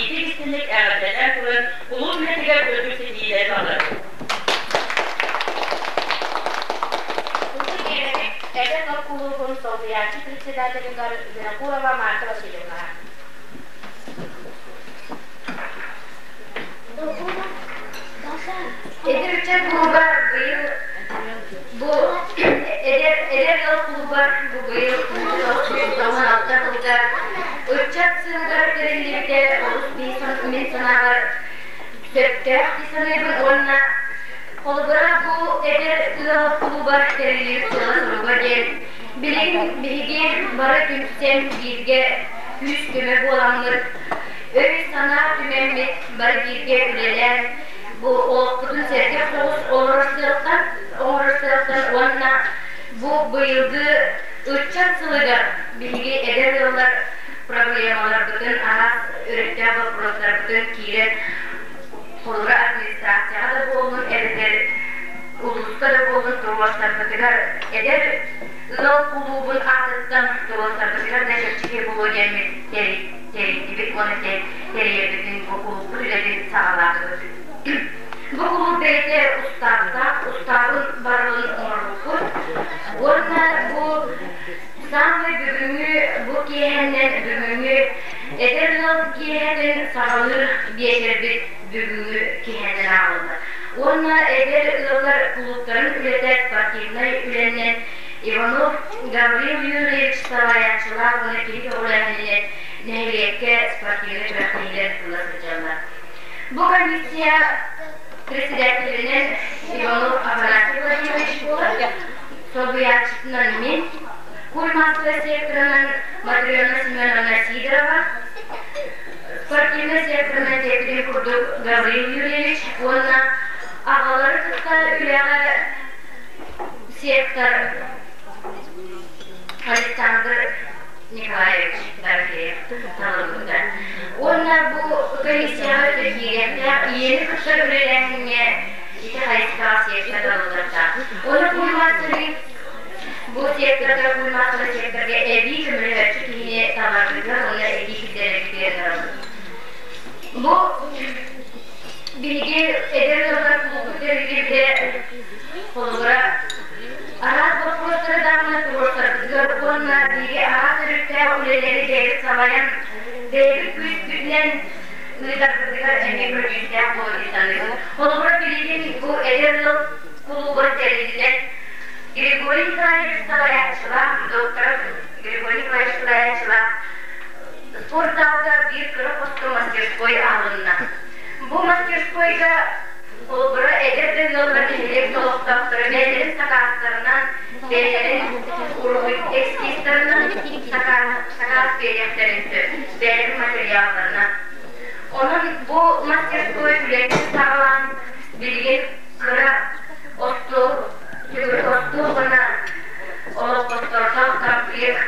итиитик-истиҥник эҕэрдэлээн туран, кулууп үлэтигэр үрдүк ситиһиилэри баҕарабыт. Тылы биэрэбит Эдэр ыал кулуубун солбуйааччы председателигэр Винокурова Марта Васильевнаҕа. Эдэр ыччат кулууба быйыл бу эдэр эдэр ыал кулууба бу быйыл 16 сылга ыччат сылыгар тэриллибитэ олус мин санаабар сөптөөх дии саныыбын уонна холобура бу эдэр ыал кулууба тэриллибит сыала-соруга диэн билигин биһиги бары түмсэн бииргэ күүс-көмө буоламмыт өй-санаа түмэммит бары бииргэ үлэлээн бу олохпутун сэргэх соҕус олорор сыалтан оҥорор сыалтан уонна бу быйылгы ыччат сылыгар биһиги эдэр ыаллар проблемаларбытын араас өрүттээх боппуруостарбытын киирэн холобура администрацияҕа да буоллун эбэтэр улууска да буоллун туруорсарбытыгар эдэр ыал кулуубун аатыттан туруорсарбытыгар да чэпчэки буолуо диэммит тэрийдибит уонна тэрийэрбитин бу кулууппут үлэтин саҕалаатыбыт. Бу кулууп бэйэтэ устааптаах, устаабын барылын оҥорбуппут уонна бу саамай бүгүҥҥү бу киэһэннэн бүгүҥҥү эдэр ыал киэһэтин саҕалыыр биэчэрбит бүгүҥҥү киэһэннэн ааҕыллар. Уонна эдэр ыаллар кулууптарын үлэтэ спортивнай үлэннэн Иванов Гаврил Юрьевич салайааччылаах уонна кини көҕүлээһининэн нэһилиэккэ спортивнай күрэхтэһиилэр ыла сылдьаллар. Бу комиссия председателинэн Иванов Афанасий Владимирович буолар, солбуйааччытынан мин, кульмастовай секторынан Матрена Семеновна Сидорова, спортивнай секторынан диэбитин курдук Гаврил Юрьевич уонна аҕалары кытта үлэҕэ сектор Александр Николаевич Дорофеев талыллыбыта. Уонна бу комиссияҕа киириэхтээх ийэни кытта үлэлээһиҥҥэ ити хайысхаҕа сектор талыллыахтаах. Уонна кульмастеры бу секторга кульмастеры секторга эбии көмөлөһөөччү киһини таларбытыгар уонна эбии киллэрэрбитигэр ыҥырабыт. Бу биһиги эдэр ыаллар кулууппут тэриллибитэ холобура араас боппуруостары даҕаны туруорсарбытыгар уонна биһиги араас өрүттээх үлэлэри бэйэбит салайан, бэйэбит күүспүтүнэн ыытарбытыгар эмиэ көдьүүстээх буолуо дии саныыбын. Холобура, билигин бу эдэр ыал кулуубун тэриллэн Григорий Николаевич салайааччылаах, доктор Григорий Николаевич салайааччылаах спортзалга биир кыра хоско мастерской аһылынна. Бу мастерскойга Холобура, эдэр да ыаллар нэһилиэк олохтоохторо бэйэлэрин сакаастарынан, бэйэлэрин уруһуй эскизтарынан сакаас биэриэхтэрин сөп, бэйэлэрин материалларынан. Онон бу мастерской үлэтин саҕалаан билигин кыра остуол, остуол уонна олоппостордоох комплект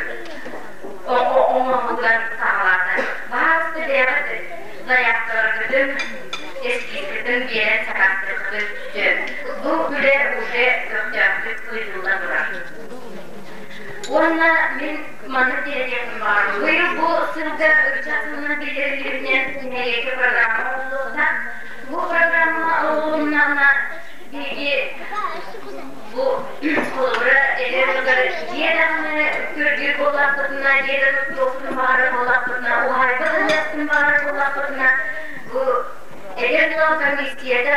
оҥоһугар саҕалаата. Баһаалыста бэйэҕит заявкаларгытын эскизкытын биэрэн сакаастыаххытын сөп. Бу үлэ уже көхтөөхтүк ыытылла турар. Уонна мин маннык диэриэхпин баҕарабын. Быйыл бу сылга ыччат сылынан биллэриллибитинэн нэһилиэккэ программа оҥоһуллуохтаах. Бу программа оҥоһулуннаҕына биһиги бу холобура эдэр ыаллар дьиэ даҕаны көрдүүр буоллахпытына, дьиэ да туттуохпутун баҕарар буоллахпытына, уһаайба ылыахпытын баҕарар буоллахпытына, бу эдэр ыал комиссията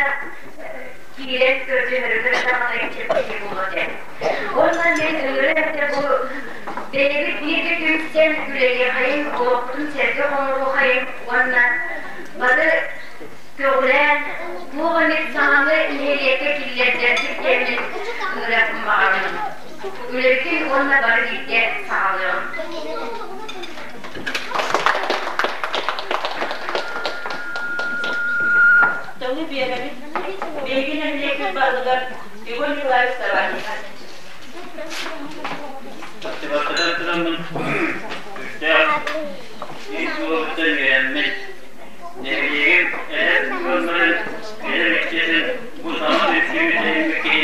киирэн көрдөһөрүгэр даҕаны чэпчэки буолуо этэ. Уонна мин ыҥырар этэ бу бэйэбит бииргэ түмсэн үлэлиэхэйиҥ, олохпутун сэргэ оҥоруохайыҥ уонна бары көҕүлээн туох эмит саҥаны нэһилиэккэ киллэрдэрбит диэммин ыҥырыахпын баҕарабын. Үлэбитин уонна бары бииргэ саҕалыаҕым. Тылы биэрэбит биһиги нэһилиэкпит баһылыгар Егор Николаевич Саввин. Бастакы тураммын күүстээх биир суолуттан үөрэммит нэһилиэгим эдэр ыалларын эдэр ыччатын бу саҥа үксүүбүт киһи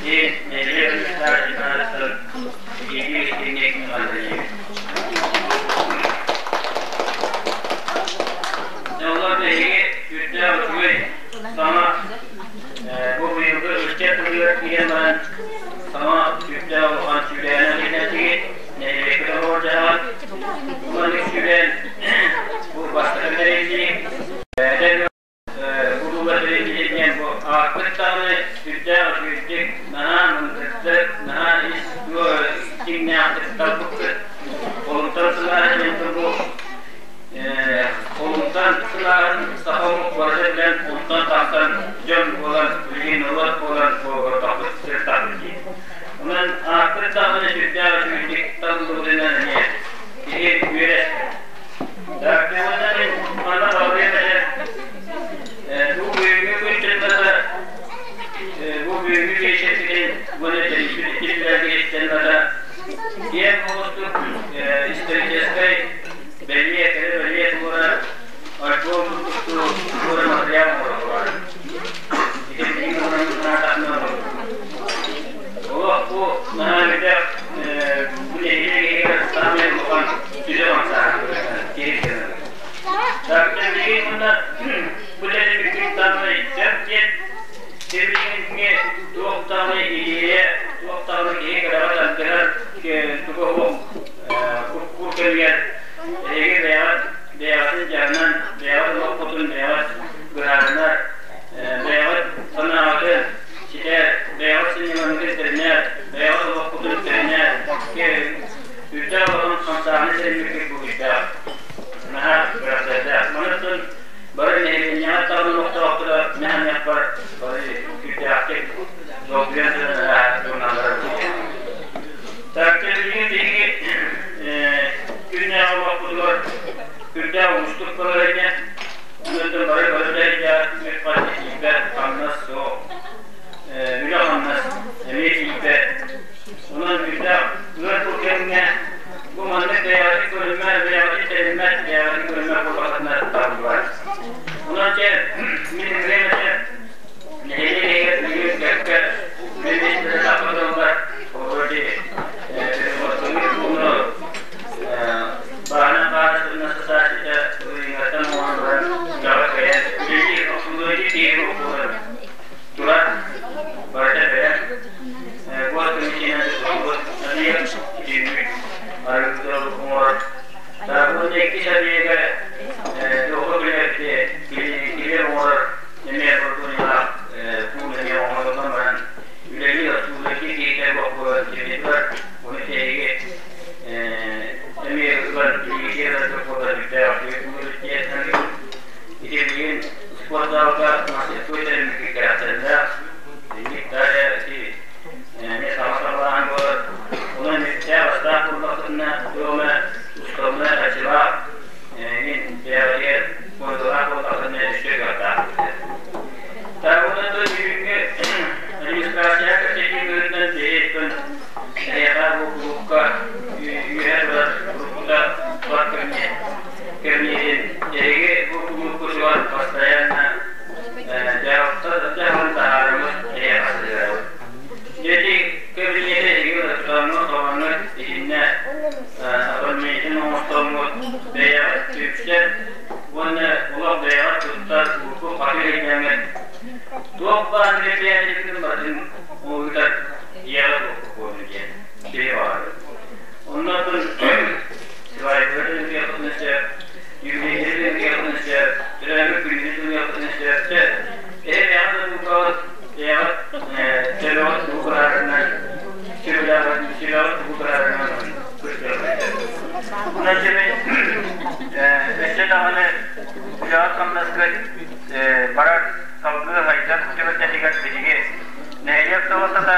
диэн нэһилиэк ыччаттарын итиитик истиҥник эҕэрдэлиибит. саҥа бу быйылгы ыччат тылыгар киирэн баран саҥа сүрдээх улахан сүүрээнэ кэлээччиги нэһилиэккэ олорор дьаһаҕын маннык сүүрээн бу бастакы тэриллии эдэр кулууба тэриллии диэн бу ааппыт даҕаны сүрдээх үчүгэйдик наһаа мындырдык наһаа ис дьиҥнээхтик талбыккыт олунтан сылааһын диэн бу Олунтан сылааһын саха омук барыта билэн, онтон тахсан дьон буолан, билигин норуот буолан буолбатахпыт сырыттахпыт дии. Онон ааппыт даҕаны сүрдээх үчүгэйдик талыллыбытынан эмиэ киһи үөрэр. Уонна мин манна баҕарыам этэ, бу бүгүҥҥү күн дьылҕата, бу бүгүҥҥү биэчэрбитин уонна тэрийбит итиллэргэ истэн бата киэҥ оҕустук историческай Бэлиэ, кэрэ бэлиэ туора альбом курдук туора матырыйаал оҥороллор. Ити билигин онон санаатахпына олох бу наһаа элбэх бу нэһилиэк иһигэр саамай улахан сүдү хамсааһын киһи гынар. Так, билигин уонна бу тэрилбиккин даҕаны сөп диэн тэрилбиккин туох даҕаны идея, туох даҕаны киһи кыраҕа тардыһар тугу суох Кур кэмигэр эһиги бэйэҕит бэйэҕитин дьаһанан, бэйэҕит олоххутун бэйэҕит быһаарынар, бэйэҕит санааҕытын ситэр, бэйэҕит сынньалаҥҥытын тэринэр, бэйэҕит олоххутун тэринэр, үрдээх олоҕун хамсааһыны тэриммиккит бугуйдаах, наһаа бырахсардаах. Манан бары нэһилиэнньэҕэ таҕын олохтоохторо мэһэмиэхпэр бары күүстээхтик долгуйан туран туруналлара Билигин биһиги күннээҕи олохпутугар үрдээх уустук балаһыанньа, онтон бары бары дэриэдьэҕэ үп-харчы тиийбэт, хамнас суох, үлэ-хамнас эмиэ тиийбэт. Онон үрдээх ыар бу кэмҥэ бу маннык бэйэҕитин көрүммэт, бэйэҕитин тэриммэт, бэйэҕитин көрүммэт буолбатаххытына табыллыбат. Онон дьэ мин ыҥырыам этэ нэһилиэк иһигэр билигин кэккэ үлэ миэстэтэ тахсаллар. Вроде баана баанасына сасааччыта ыйыҥаттан оҥорон баран үлэҕэ кэлэн үлэлии охсуллуйдуу киһи буолан турар барыта бэлэм гос комитетинэн тутуллубут объект итинник арыгы оҥорор уонна иккис объега доху күнэбити килиэп оҥорор эмиэ оборудованиелаах пуун эмиэ оҥоруллан баран үлэлии отууларга киһитэ боппуруос ону тэһиги эмиэ ылан илиитигэр буолар ити билигин спортзалга мастерской тэрилгэ кэрэхсэллээх инник далее ити эмиэ саҥа саҕалааһын буолар онон үптээх астаах буоллахпытына туома усталына ачылаах мин бэйэҕитигэр фондалаах буоллаххытына өссө кыахтаах Таабына бүгүҥҥү администрация кэпсэтии быһыытынан биһиги эһиэхэ бу кулуупка үөһэ турар уруккута бар кэмниэтин эһиги бу кулуупкутугар постоянно дьаһалын таһаарыммыт эһиэхэ сыһыарабыт. Ити кэбиниэти эһиги тутаҥҥыт тоҕоҥҥут итиннэ абонементин оҥостоммут бэйэҕит үпсэр уонна олох бэйэҕит туттар урукку хатыы иһинэммит туох баар мероприятиетын барытын ыытар дьиэҕэ буолуохпут диэн киһи баҕарабыт. Оннуттан свадьбатын ыытыахпытын сөп, юбилейдарын ыытыахпытын сөп, төрөөбүт күнүгүтүн ыытыахпытын сөп. Эһи бэйэҕит да бэйэҕит төлөҕүт тугу быһаарарынан, сүбэлэҕит тугу быһаарарынан Онон өссө даҕаны үлэҕит-хамнаскыт барар салгыы сайдар түбэлтэтигэр биһиги нэһилиэк салалтата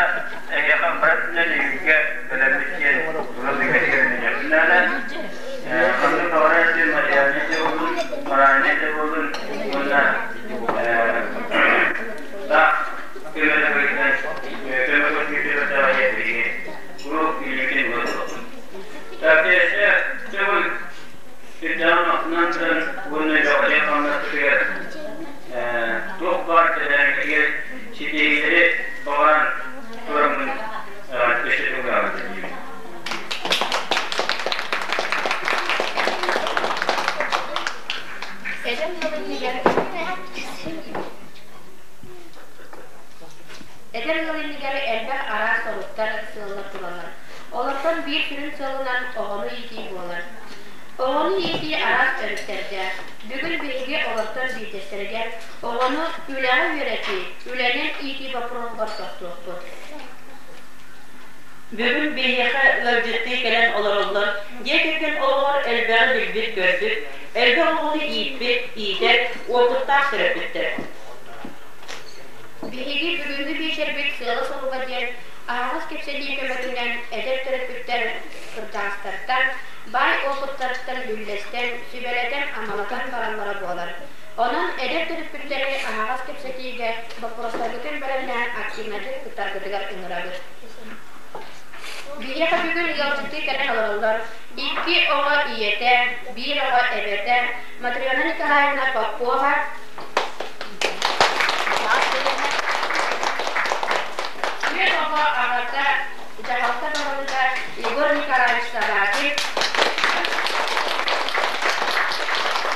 эһиэхэ барар үлэлииргэ бэлэммит диэн ыалдьыгытыгар үнүөхпүн наада. Ханнык баҕарар диэн материальнай да буоллун, моральнай да буоллун уонна таах көмө быһыытынан көмө көрсүбүт биһиги куруук илиитин уга Кэккэ төгүл сирдэҕин аттынан туран уонна дьоҕойон хамнаспытыгар туох баар тэрээһинигэр ситиһиилэри баҕаран тураммын өссө тыллаабын диибин. Эдэр ыал иннигэр Эдэр ыал иннигэр элбэх араас соруктар, сыаллар тураллар. Олортон биир сүрүн сыалынан оҕону иитии буолар. Оҕону иитии араас өрүттэрдээх. Бүгүн биһиги олортон биирдэстэригэр оҕону үлэҕэ үөрэтии, үлэнэн иитии боппуруоһугар тохтуохпут. Бүгүн биһиэхэ ыалдьыттыы кэлэн олороллор, дьиэ кэргэн олоҕор элбэҕи билбит-көрбүт, элбэх оҕону ииппит, иитэр, уопуттаах төрөппүттэр. Биһиги бүгүҥҥү биэчэрбит сыала-соруга диэн аһаҕас кэпсэтии көмөтүнэн эдэр төрөппүттэр кырдьаҕастартан, баай уопуттарыттан үллэстэн, сүбэлэтэн-амалатан бараллара буолар. Онон эдэр төрөппүттэри аһаҕас кэпсэтиигэ боппуруостаргытын бэлэмнээн активнайдык кыттаргытыгар ыҥырабыт. Биһиэхэ бүгүн ыалдьыттыы кэлэн олороллор икки оҕо ийэтэ, биир оҕо эбэтэ Матрена Николаевна Попова, Түөрт оҕо аҕата, дьаһалта баһылыга Егор Николаевич Собакин,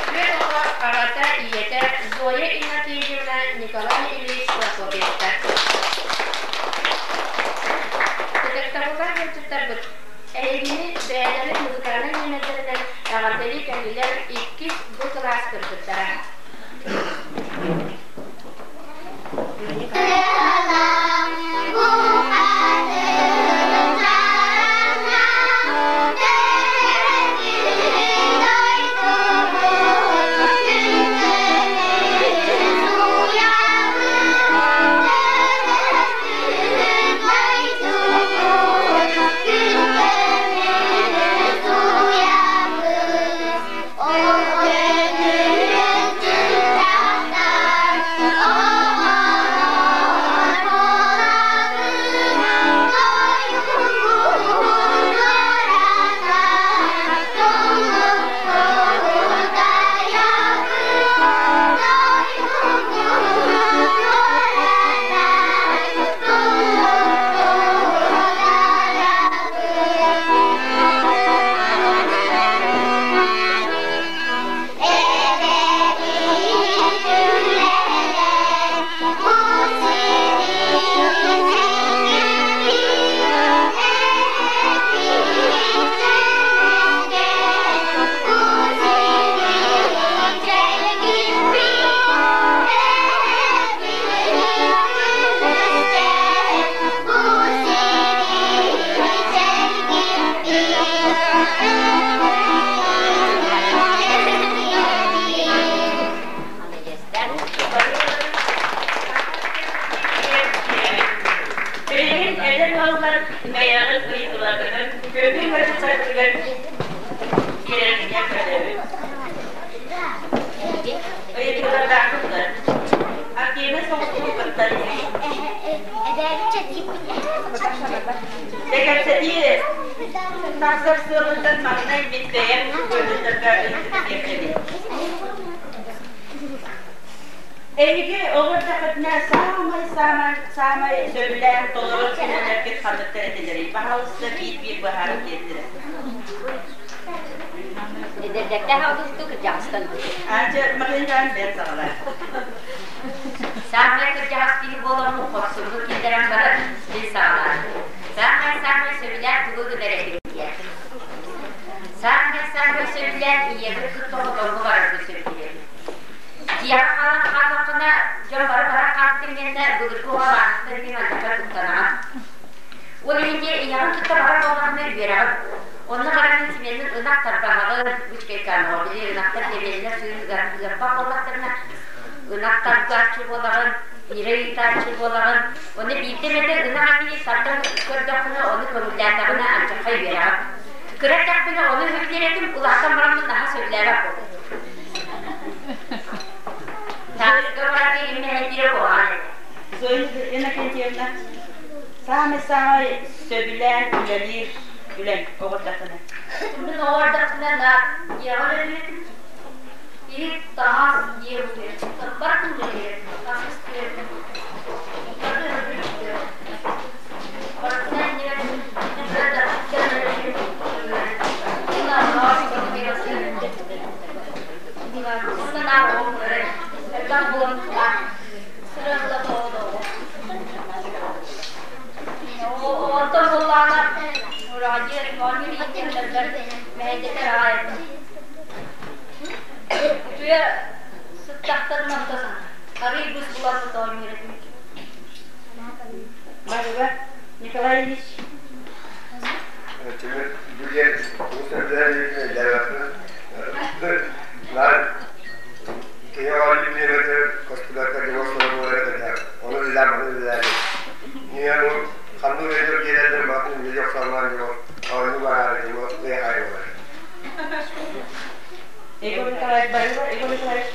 түөрт оҕо аҕата, ийэтэ Зоя Иннокентьевна, Николай Ильич Прокопьевтар. Ытыктабыллаах ыалдьыттарбыт, эһигини бэйэлэрин музыкальнай нүөмэрдэринэн эҕэрдэлии кэллилэр иккис бу кылаас кыргыттара. Билигин эдэр ыаллар бэйэҕит ыйытыыларгытын көҥүл ыалдьыттаргытыгар киирэргитигэр көрдөһөбүт. Ыйытыылардаахпыт Активнай соҕустук кыттар Кэпсэтии тахсар сыалыттан маҥнай мин бэйэм ыалдьыттарга ыйытык биэрдэбин. Эһиги олордоххутуна саамай-саамай саамай сөбүлээн толорор үлэлэргит ханныктар этилэрий? Баһаалыста биир-биир быһааран биэрдилэр. Эдэрдэрдээх аҕабыт кырдьаҕастан Аанча Махингаан бэрт саҕалаа. Саамай кырдьаҕас киһи буоламмын хорсуннук киллэрэн баран мин саҕалаатым. Саамай-саамай сөбүлээн тугу гынар этим диэн. Саамай-саамай сөбүлээн ийэбин кытта хотоҥҥо барарбын сөбүлүүрүм. Дьиэҕэ хаалан хааллаххына, дьон бары баран хаалтын гэннэ былыргы оҕо абааһыттан мин алдьархай куттанаҕын. Ол иһин дьиэ ийэҕин кытта барар буоллаххына үөрэҕин. Онно баран симиэнин ынах тарбаһаҕын, үчүгэйкаанаҕа били ынахтар тэбиэллэр сыын ыарбах буоллахтарына ынах тардааччы буолаҕын, ньирэй ыытааччы буолаҕын. Ону биирдэ эмэтэ ынах эмиий тардан көрдөххүнэ, ону көҥүллээтэҕинэ алдьархай үөрэҕин. Кыра эрдэхпинэ ону сөбүлүүр этим, улаатан бараммын наһаа сөбүлээбэт буолбутум. Тааска барарга иммэһэйдиирэ куһаҕан этэ. Зоя Иннокентьевна, саамай-саамай сөбүлээн үлэлиир үлэҥ оҕордоххуна? Мин оҕордохпуна наар дьиэҕэ үлэлиир Иһит, таҥас, дьиэ барытын үлэлиир таҥас кэмнэрбэр мэһэйдэтэр аҕай этим. Утуйа сыттахтарына тута санаа. Арыый быс булан оонньуур этим. Марыба Николай Ильич. Егор Николаевич Барыба, Егор Николаевич.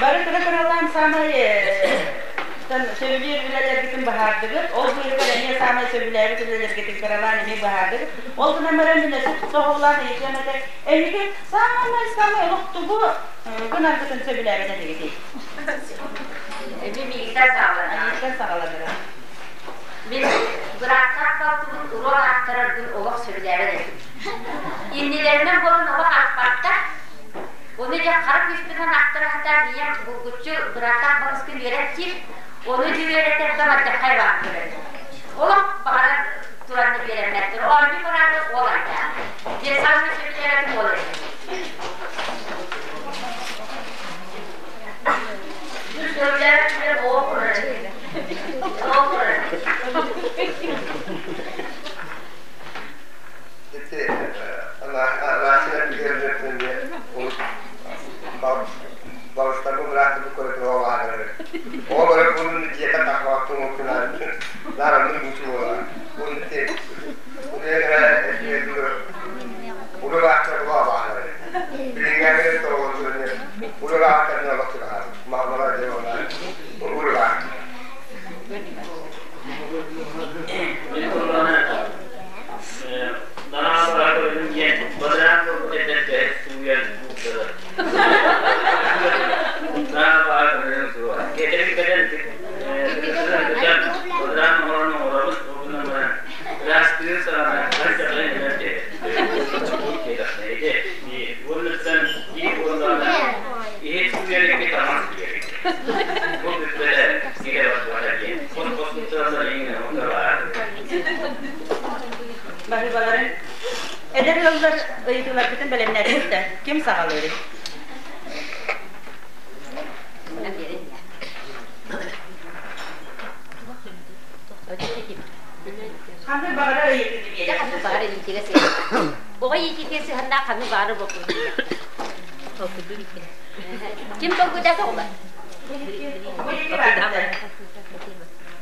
Бары кыра-кыралаан саамай сөбүлүүр үлэлэргитин быһаардыгыт. Ол быыһыгар эмиэ саамай сөбүлээбит үлэлэргитин кыралаан эмиэ быһаардыгыт. Ол гынан баран мин өссө тоһоҕолоон ыйытыам этэ. Эһиги саамай-саамай олох тугу гынаргытын сөбүлээбэт этигитий? Эми миигиттэн саҕаланар. Миигиттэн саҕаланара. Мин бырааттаах балтыбын уруок аахтарарбын олох сөбүлээбэт этим. Иннилэринэн буолан олох аахпаттар. Ону дьэ хара күүспүнэн аахтара сатаан ийэм булгуччу бырааттаах балыскын үөрэт диир. Ону дьэ үөрэтэрбэр алдьархай баар көрөр. Олох баҕарар туран да биэрэммэттэр. Оонньуу бараары уол айдаан. Дьэ саамай сөбүлээбэтим уол этэ. Сөбүлээбэтим оҕо көрөр. Оҕо көрөр. Баһыыбаларын эдэр ыаллар ыйытыыларбытын бэлэмнээтибит да ким саҕалыырый? Ханнык баҕарар ыйытыыны биэрэр. Ханнык баҕарар иитигэ сыһыаннаах. Оҕо иитиитэ сыһыаннаах ханнык баҕарар боппуруос. Ким толкуйдаата оҕолор?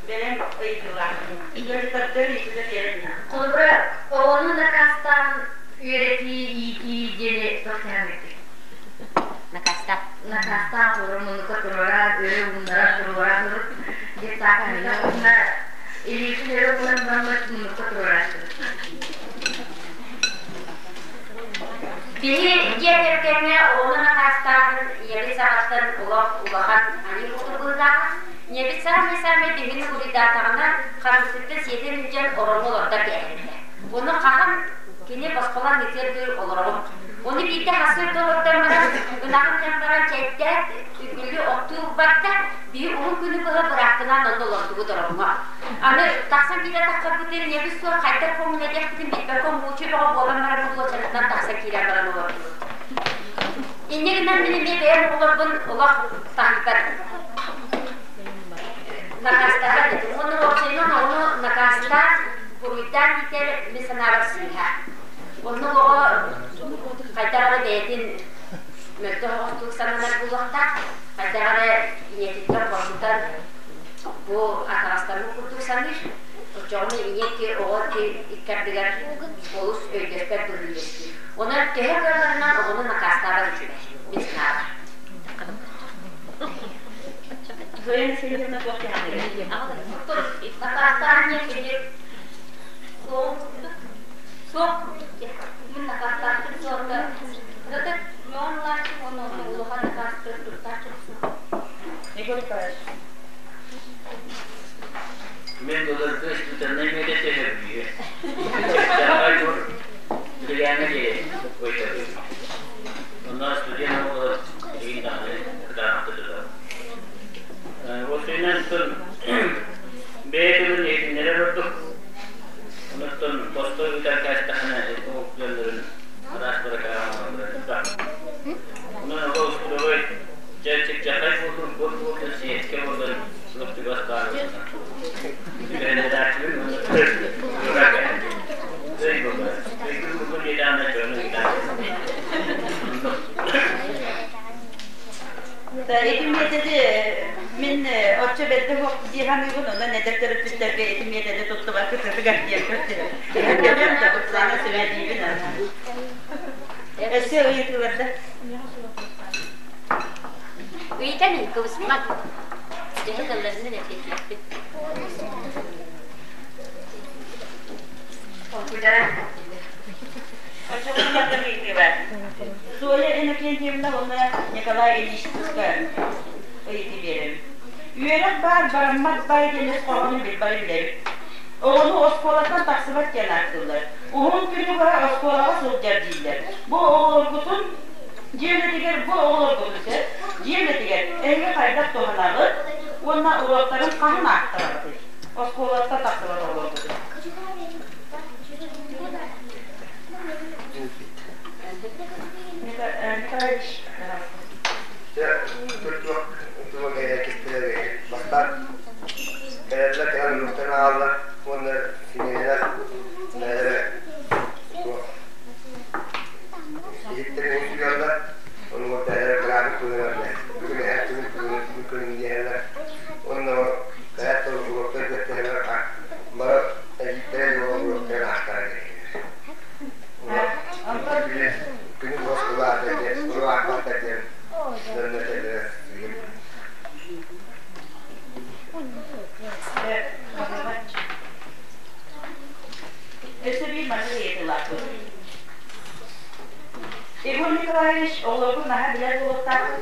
Бэлэм ыйытыылаах. Ыарытардыр ыйытыыны биэрэн. Холобура, оҕону накаастаан үөрэтии, иитии диэни тохтоһон Накаастаах. Накаастаах олору муннукка туруораат, өрө ууннарар туруораат ылып, диэт уонна илиитин өрө уунан бараммыт муннукка туруорааччыбыт. Биһи дьиэ кэргэҥҥэ оҕону накаастааһын ийэбит саҕаттан олох улахан аньыы курдук Ийэбит саамай-саамай биһигини буруйдаатаҕына, харахпытыттан сиэтэн илдьэн ороҥҥо олордор кээһэрбитэ. Ону хаһан кини босхолоон ытыар дуу олороҕун. Ону биирдэ сарсыарда олордон баран, ынаҕын иһэн баран чэйдээт, үгүлү оттуу барда, биһи уһун күнү быһа бырааппынаан онно олордубут ороҥҥо. Аны тахсан киирэ таххарбытын ийэбит суох хайдах хомуна диэхпитин билбэккэ муучу бөҕө буолан баран уочаратынан тахсан киирэн баран олордубут. Инньэ гынан мин эмиэ бэйэм оҕолорбун олох таһыйбат накаастаһар этим. Уонна уопсайынан оҕону накаастаан, буруйдаан иитэр мин санаабар сыыһа. Оннук оҕо хайдах эрэ бэйэтин мөлтөх оҕостук сананар буолуохтаах, хайдах эрэ ийэтиттэн хоргутан бу атаҕастаммыт курдук саныыр. Оччоҕуна ийэ ити оҕо ити икки ардыгар олус өйдөспөт быһыы үөскүүр. Онон төһө кыалларынан оҕону накаастаабат үчүгэй, мин санаабар. Зоя Васильевна туох кэһэнигэ? Накаастаан диэн кини суох мин накаастаахпын суолта. Зато мион лааччы уонна улахан накаастыр туттааччы. Егор Николаевич. Мен былыргы испытаннай миэтэтэ сөргүйэ. Чапчааҕай бур билгээҥҥэ диэри ыйтарыы. Онно студент оҕолор игин даҕаны кытаанахтык тутар. Осуйунан тун бэйэ тылын иһитиннэрэр ордук. Онуттан босто ыытар кээстэххинэ ол дьоннорун араас быракааҕа оҥороллоро элбэх. Онон оҕо устудовой дьэ чыпчахай буоллун, бур буоллун, сиэккэ буоллун олох чугас баар буолла. Түбэһиннэрээччибин уонна өй буолла. Өйгүн булгун диэтэҕинэ дьону ыытааччы. Оннук. Ити миэтэди мин оччо бэрдэ суох дии саныыбын, онон эдэр төрөппүттэргэ ити миэтэди туттубаккытыгар диэн көрдөһөбүн. Көрдөһөм да, тупсаана сүбэлиибин. Өссө ыйытыыларда. Ыйтан кыбысмат. Төһө кылларынан эппиэттиэхпит. Оччоҕуна ыйытыы бар. Зоя Иннокентьевна уонна Николай Ильич ыйытыы биэрэбин. Үөрэх баар бараммат баай диэн өс хоһоонун билбэри билэбит. Оҕону оскуолаттан тахсыбат диэн ааттыыллар. Уһун күнү быһа оскуолаҕа сылдьар дииллэр. Бу оҕолоргутун дьиэ үлэтигэр бу оҕолоргутун сөп, дьиэ үлэтигэр эһиги хайдах туһанаҕыт уонна уруоктарын хаһан аахтараҕытый? Оскуолаттан тахсыбат оҕолоргутун. Николай Ильич, Бастаан кэлэллэр кэлэн уруоктарын ааҕаллар уонна симиэнэлэр бэйэлэрэ туох иһиттэрин уһуйаллар, ону бэйэлэрэ график туһунан бүгүн эһэр күнүн бүгүн күнүн диэһэллэр уонна бэйэ тыл уруоктар үөрэхтэһэллэр бары эдьиийдэрэ уруоктарын аахтара диэхтэр. Күнү бос улаата диэн, улааппаттар диэн дьонно этэллэрэ сыыйым. Өссө биир маннык ыйытыылаахпыт. Егор Николаевич, оҕолоргун наһаа билэр буолуохтааххын.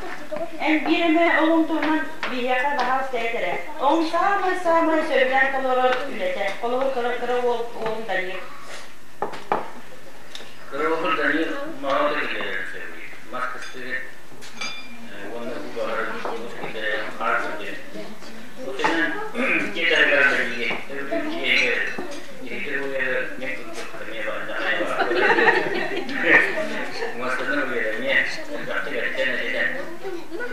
Эн биир эмэ оҕоҥ туһунан биһиэхэ баһаалыста эт эрэ. Оҕоҥ саамай-саамай сөбүлээн толорор үлэтэ. Холобур, кыра уол уолун Данил. Кыра уолун Данил маҕан да киллэрэрин сөбүлүүр. Мас кыстыгы уонна уу баҕарар олус киллэрэр хаар сылдьар. Ол кэннэ дьиэ таһыгар бэлиэ дьиэгэ иһитир уйары мен курдук эмиэ баҕардаҕай Муостанар уйара эмиэ элбэхтик эттэн этитэн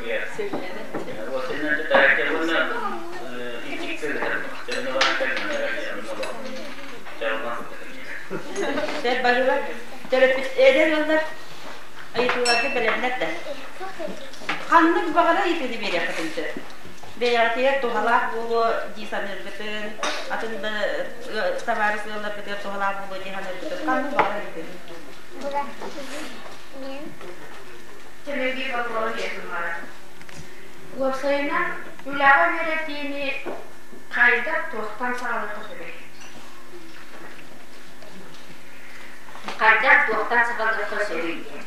уйар. Уостанан таһырдьа уонна иччиккэ ыытар. Дьонно Сөп барыла. Төрөппүт эдэр ыаллар ыйытыыларга бэлэмнэр да. Ханнык баҕара ыйытыыны биэриэххитин сөп. Бэйэҕитигэр туһалаах буолуо дии саныыргытын, атын да табаарыс ыалларгытыгар туһалаах буолуо дии саныыргытын ханнык баҕара ыйытыыны. Чэмэлгий боппуруоһу диэтим баҕар. Уопсайынан, үлэҕэ үөрэтиини хайдах туохтан саҕалыахха сөбүй? Хайдах туохтан саҕалыахха сөбүй диэн.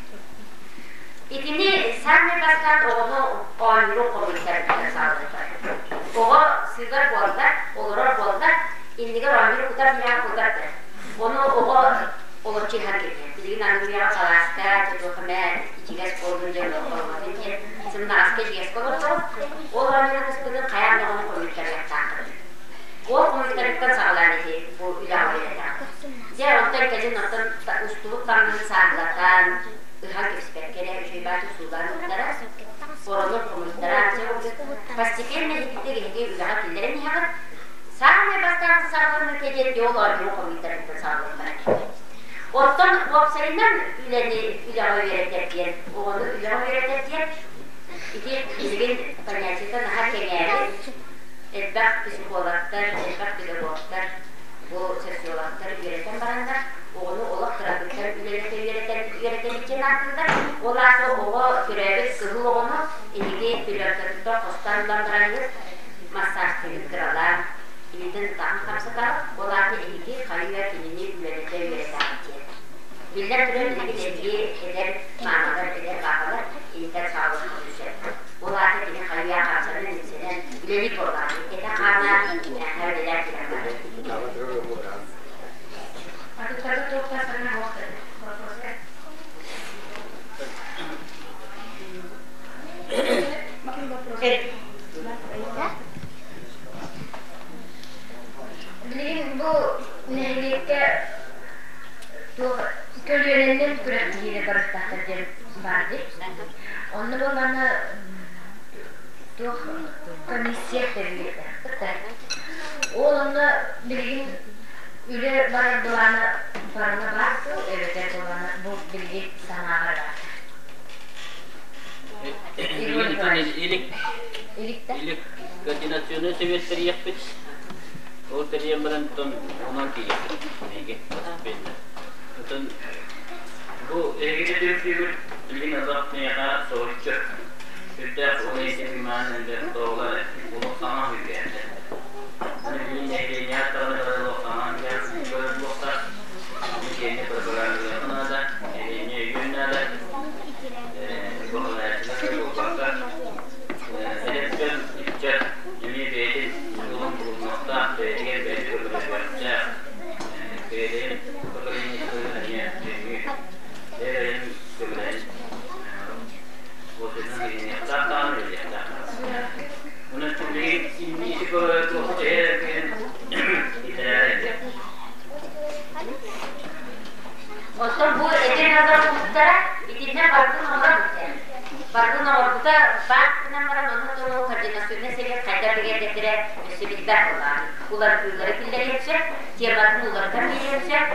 Итини саамай бастаан оҕону оонньуурун хомуйтарбыта саҕалыахтара. Оҕо сыгар буолла, олорор буолла, иннигэр оонньуур кутар диэҕэ кутар да. Ону оҕо олоччу иһэн кэбиһэр. Билигин аны үйэҕэ салааска, туох эмэ ичигэс буоллун диэн олорботун диэн сымнаҕаска ичигэскэ олордоҕун. Ол оонньуур кыспытын хайаан да оҕону хомуйтарыахтаахпыт. Ол хомуйтарыттан саҕалаан ити бу үлэҕэ үөрэтээхпит. Дьэ, онтон кэлин оттон устубут таҥаһын сааллатан, ыһан кэбиспэккэ эрэ үчүгэй баайдык суулаан ылтара, оронун хомуйтаран, дьэ, постепенно итинник эһиги үлэҕэ киллэрэн иһэҕит. Саамай бастаан саҕаланыыта диэн дьэ ол оонньуу хомуйтарыттан саҕалыахтара. Оттон уопсайынан үлэни үлэҕэ үөрэтэр диэн, оҕону үлэҕэ үөрэтэр диэн ити билигин понятиета наһаа кэҥээбит. Элбэх психологтар, элбэх педагогтар, бу социологтар үөрэтэн бараннар, оҕону олох кыратыттан үлэлэтэ үөрэтэн үөрэтэбит диэн ааттыыллар. Ол аата оҕо төрөөбүт кыһыл оҕону эһиги пеленкатыттан хостоон ылан бараҥҥыт массажтыыгыт кыралаан, илиитин ытаҕын хамсатаҕыт, ол аата эһиги хайы-үйэ кинини үлэлэтэ үөрэтэҕит диэн. Биллэн турар, билигин эһиги эдэр маамалар, эдэр баабалар интэн саҕалыаххытын сөп. Ол аата кини хайы-үйэ хамсанан Атыттарга туох да саҥа суох вопроска. Билигин бу нэһилиэккэ туох көлүөнэнэн күрэхтэһиигэ барыстаахтар диэн баар дии. Онно буоллаҕына туох комиссия тэриллибитэ. Ол онно билигин үлэ барар былаана барыла баар дуу эбэтэр буоллаҕына бу билигин санааҕа баар. Илик илик координационный совет тэрийиэхпит. Ол тэрийэн баран онон тиийиэхпит. Эһиги постепенно. Оттон бу эһиги түмсүүгүт билигин азах миэхэ соһуччу сүрдээх улахан маан элбэх тоҕулар олох саҥа үгээннэр. Аны билигин нэһилиэнньэ аттарына баран олох саҥа үгээн буолуохтаах. Итиэннэ программалыахха наада, нэһилиэнньэ өйүөн наада. Баҕалааччылар буолбакка, эдэр дьон ыччат эмиэ бэйэтин суолун булунуохтаах, бэйэтигэр бэйэтэ көмөлөһүөхтээх, бэйэлэрин поколениеларын эмиэ өйүү, бэйэлэрин көмөлөһөн уотунан иһиниэхтээх даҕаны үлэлиэхтээх даҕаны. Онон билигин инники туох эһэр итэрээр Оттон бу эдэр ыаллар кулуттара итиннэ барытын оҥорор этэ. Барытын оҥорбута баар гынан баран онно туруу координационнай совет хайдах бигэргэтэрэ өссө билбэт буоллаҕа. Уларытыылары киллэриэн сөп, тематын уларытан биэриэн сөп.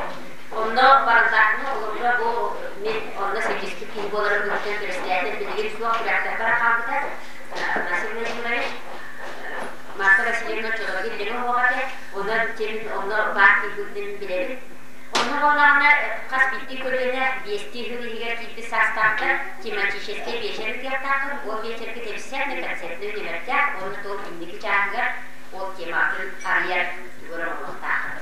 Онно барыллаахтыны олорго бу мин онно сэргиспит киһи буоларым быһыытынан председатель билигин суох күрэхтэр бара хаалбыта. Василий Владимирович, Марфа Васильевна Чорогин билигин оһоҕо этэ. Онон тимин онно баар киһи билэбин. Онно буоллаҕына хас биирдии көлүөнэ биэстии сыл иһигэр киирбит саастаахтар тематическай биэчэр ыытыахтааххын, ол биэчэргэ тэбисээтинэ концертнай нүөмэрдээх уонна туох инники чааһыгар ол тематын арыйар тугу эрэ оҥоруохтааххын.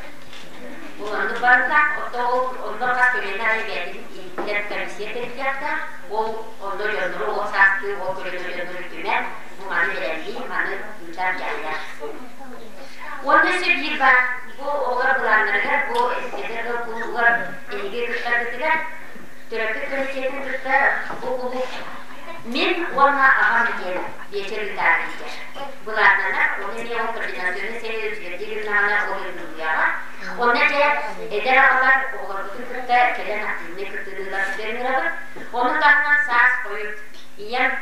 Ол оннук барыта, оттон ол онно хас көлүөнэ аайы бэйэтин иһиттэн комиссия тэриллиэхтээх, ол онно дьоннору ол саастыы ол көлүөнэ дьоннору түмэн, бу маны бэлэмниир, маны ыытар дьайар. Уонна өссө биир баар, бу оҕолор былааннарыгар, бу эдэр ыал кулуугар эһиги кыттаргытыгар төрөппүт комитетын кытта бу кулууп мин уонна аҕам диэн биэчэр ыытаары иитэр. Былааннанар, оны эмиэ ол координационный совет үчүгэйдик гыннаҕына ол ыытыллыаҕа. Онно дьэ эдэр аҕалар оҕолорбутун кытта кэлэн активнай кыттыыны ылар ыҥырабыт. Ону таһынан саас хойут ийэм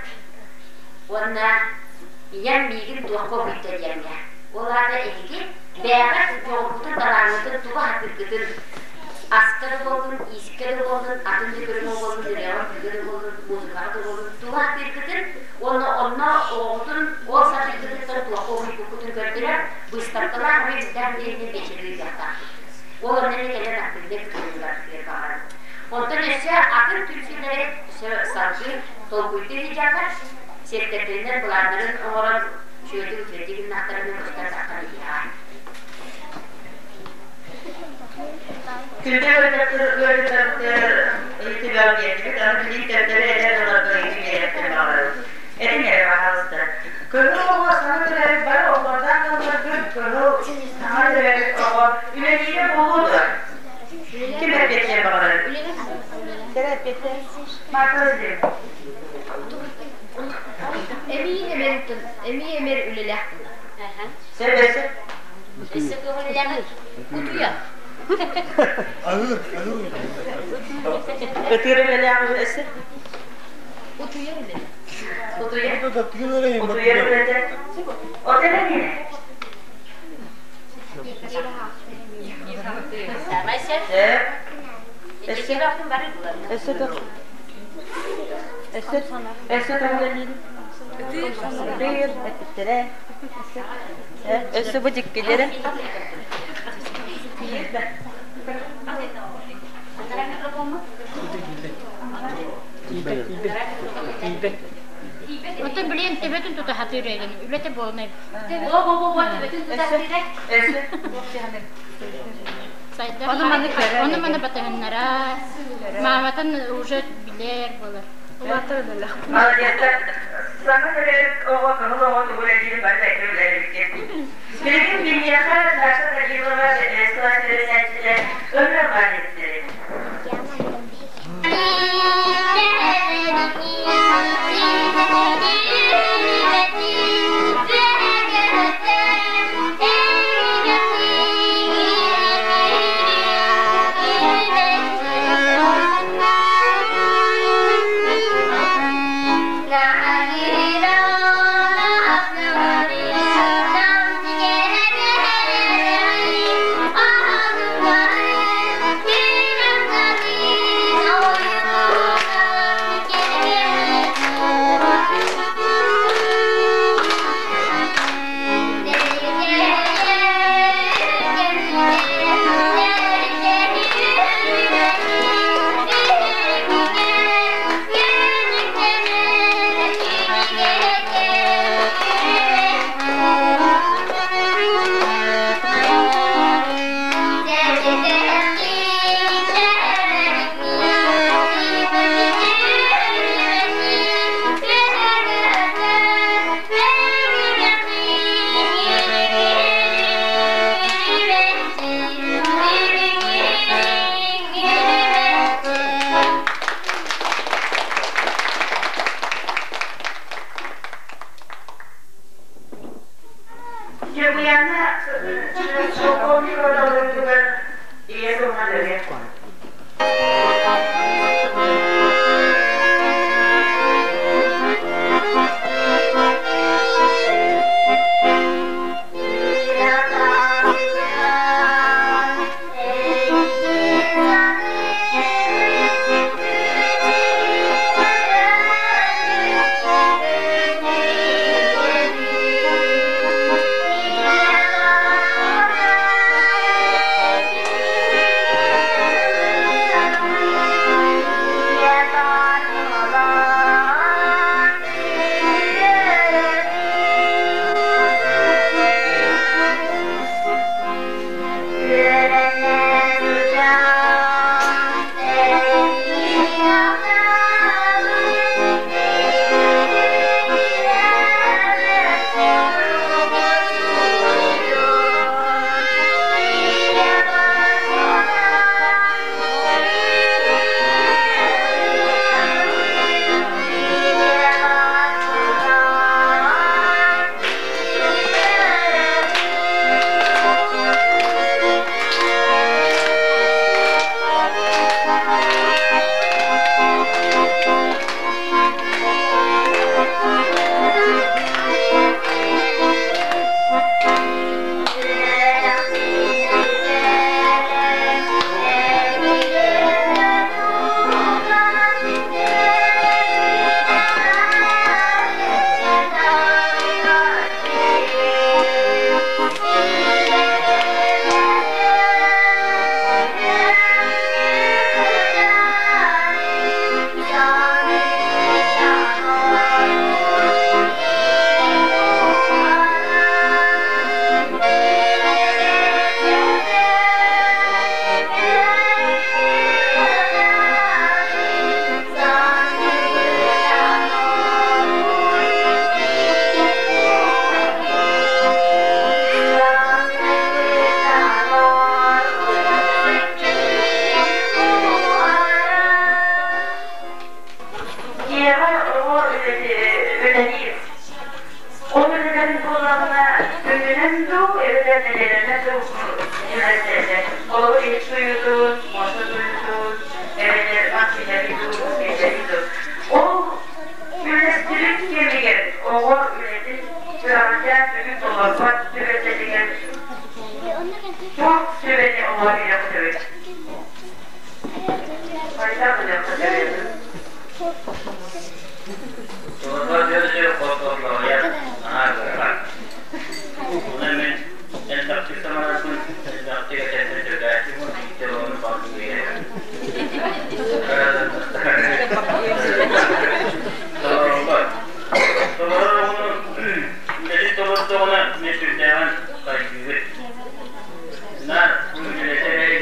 уонна ийэм миигин туохха уһуйда диэҥҥэ. Ол аата эһиги бэйэҕит дьоҕургутун, талааҥҥытын тугу аһатыргытын, аска да буоллун, иискэ да буоллун, атын да көрүҥ буоллун, ырыаҕа, үҥкүүгэ да буоллун, музыкаҕа да буоллун, тугу аһатыргытын уонна онно оҕоҕутун ол сатыыргытыттан туохха уһуйбуккутун көрдөрөр быыстапкалаах эмиэ биллээх үлэһинэн биэчэри ыытыахтаахпыт. Ол онно эмиэ кэлэн активнай кыттыыларгытыгар баҕарабыт. Онтон өссө атын түмсүүлэри салгыы толкуйдуу сылдьаллар, сиэктэрдэринэн былааннарын оҥорон үчүгэйдик үчүгэйдик гыннахтарына көстөн тахсан иһиэҕэ. Күндү ыалдьыттарбытыгар ыйытыылар биэрдибит, аны билигин төттөрү эдэр ыалларга ыйытыы биэриэхпин баҕарабын. Этиҥ эрэ, баһаалыста. Кыһыл оҕо саҥа төрөөбүт бары оҕолордоох ыалларгыт кыһыл саҥа төрөөбүт оҕо үлэлиирэ буолуо дуо? Ким эппиэттиэн баҕарар? Кэрэ эппиэттээ. Марта Васильевна. Эмиий эмэр эмиий эмэр үлэлээх буолар. Сөп өссө. Өссө туох үлэлээҕий? Утуйар. Аһыыр, аһыыр Ытыыр үлэлээх өссө. Утуйар үлэлээх. Утуйар. Утуйар үлэтэ. От эмэ Саамай сөп. Сөп. Өссө бары булар. Өссө туох? Өссө өссө туох үлэлиир? Ытыыр эппиттэрэ. Өссө бу дьиккилэрэ. Оттон билигин төбөтүн тута сатыыр эйгин үлэтэ буолунай. Во-во-во төбөтүн тута сатыыр. Өссө Сайдар. Ону маны батыһыннара. Мааматын уже билэр болар. Молодецтар. Саҥа төрөөбүт оҕо, кыһыл оҕо тугу үлэлиирин бары бэркэ билэрбиккит. Билигин биһиэхэ Саша Данилова бэһис кылаас үөрэнээччитэ ырыа баар эбиттэрин. Ньургуйаана Шелковникова толоруутугар Ийэ туһунан ырыа. Дьиэҕэ оҕо үлэлиир. Ол үлэлэрин буоллаҕына күнүнэн дуу, эбэтэр нэдиэлэнэн дуу үлэлэтэллэр. Холобур, иһит сууйуутун, муоста сууйуутун, эбэтэр мас киллэрии дуу, киллэрии дуу. Ол үлэстибит кэмигэр оҕо үлэтин кыраҕычаан сүгүн толорбот түбэлтэтигэр туох сүбэни оҥорор үөрэхтэрий? Хайдах үлэххэ Толорбот дьон хос-хослоһуйар наһаа ыарахан. Онон мин элбэхтик саҥарарбын, элбэхтик этэрбин сөбүлээччибин, биирдэ ону баҕарбын Толорбот. Толорор оҕону үлэтин толордоҕуна мин сүрдээҕин хайгыыбын. Наар үлэлэтэ эрэ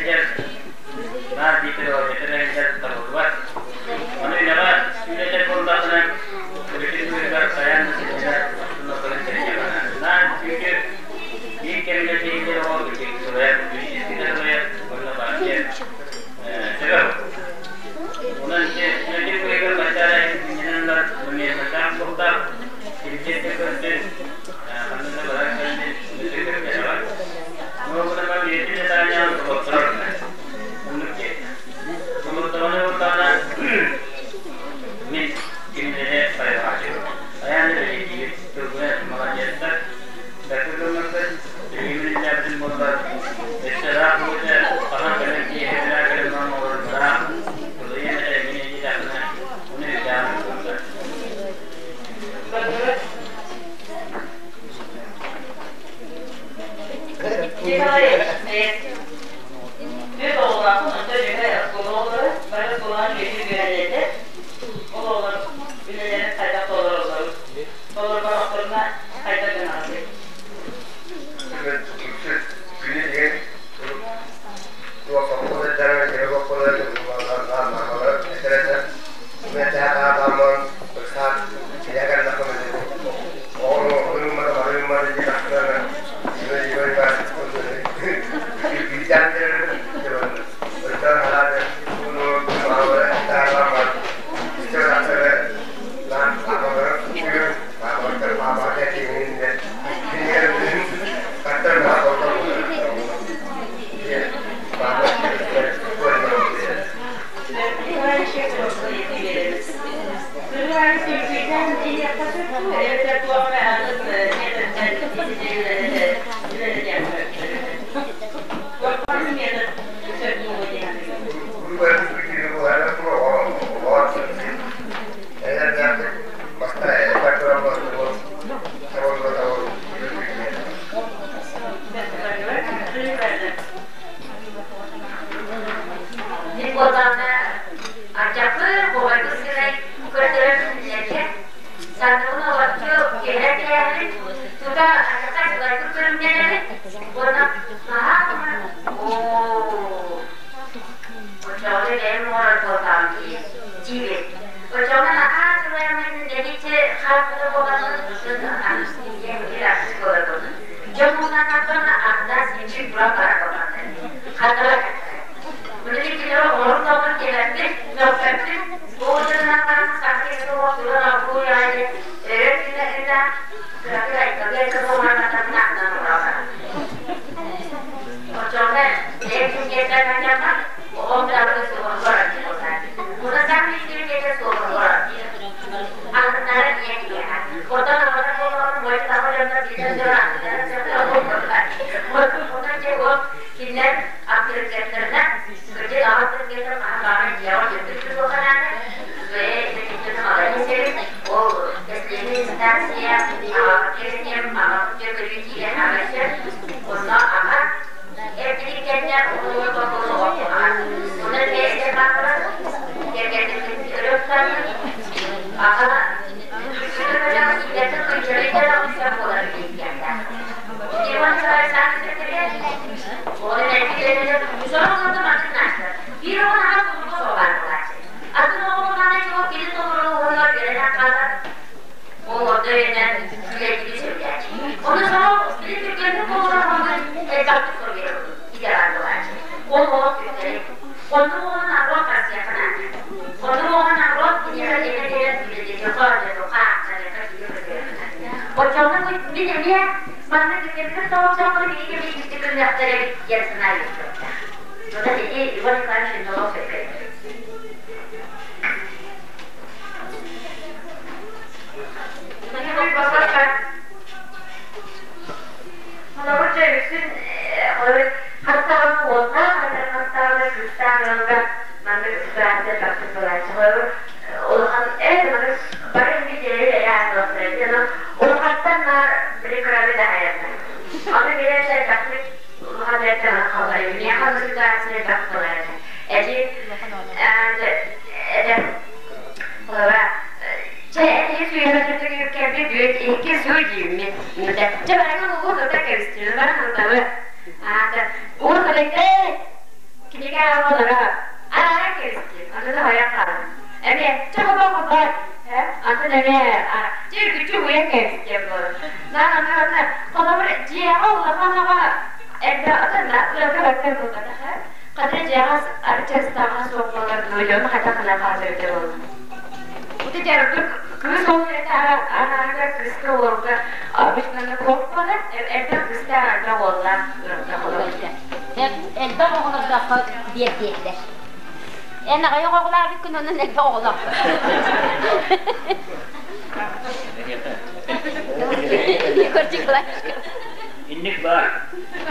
Инник баар.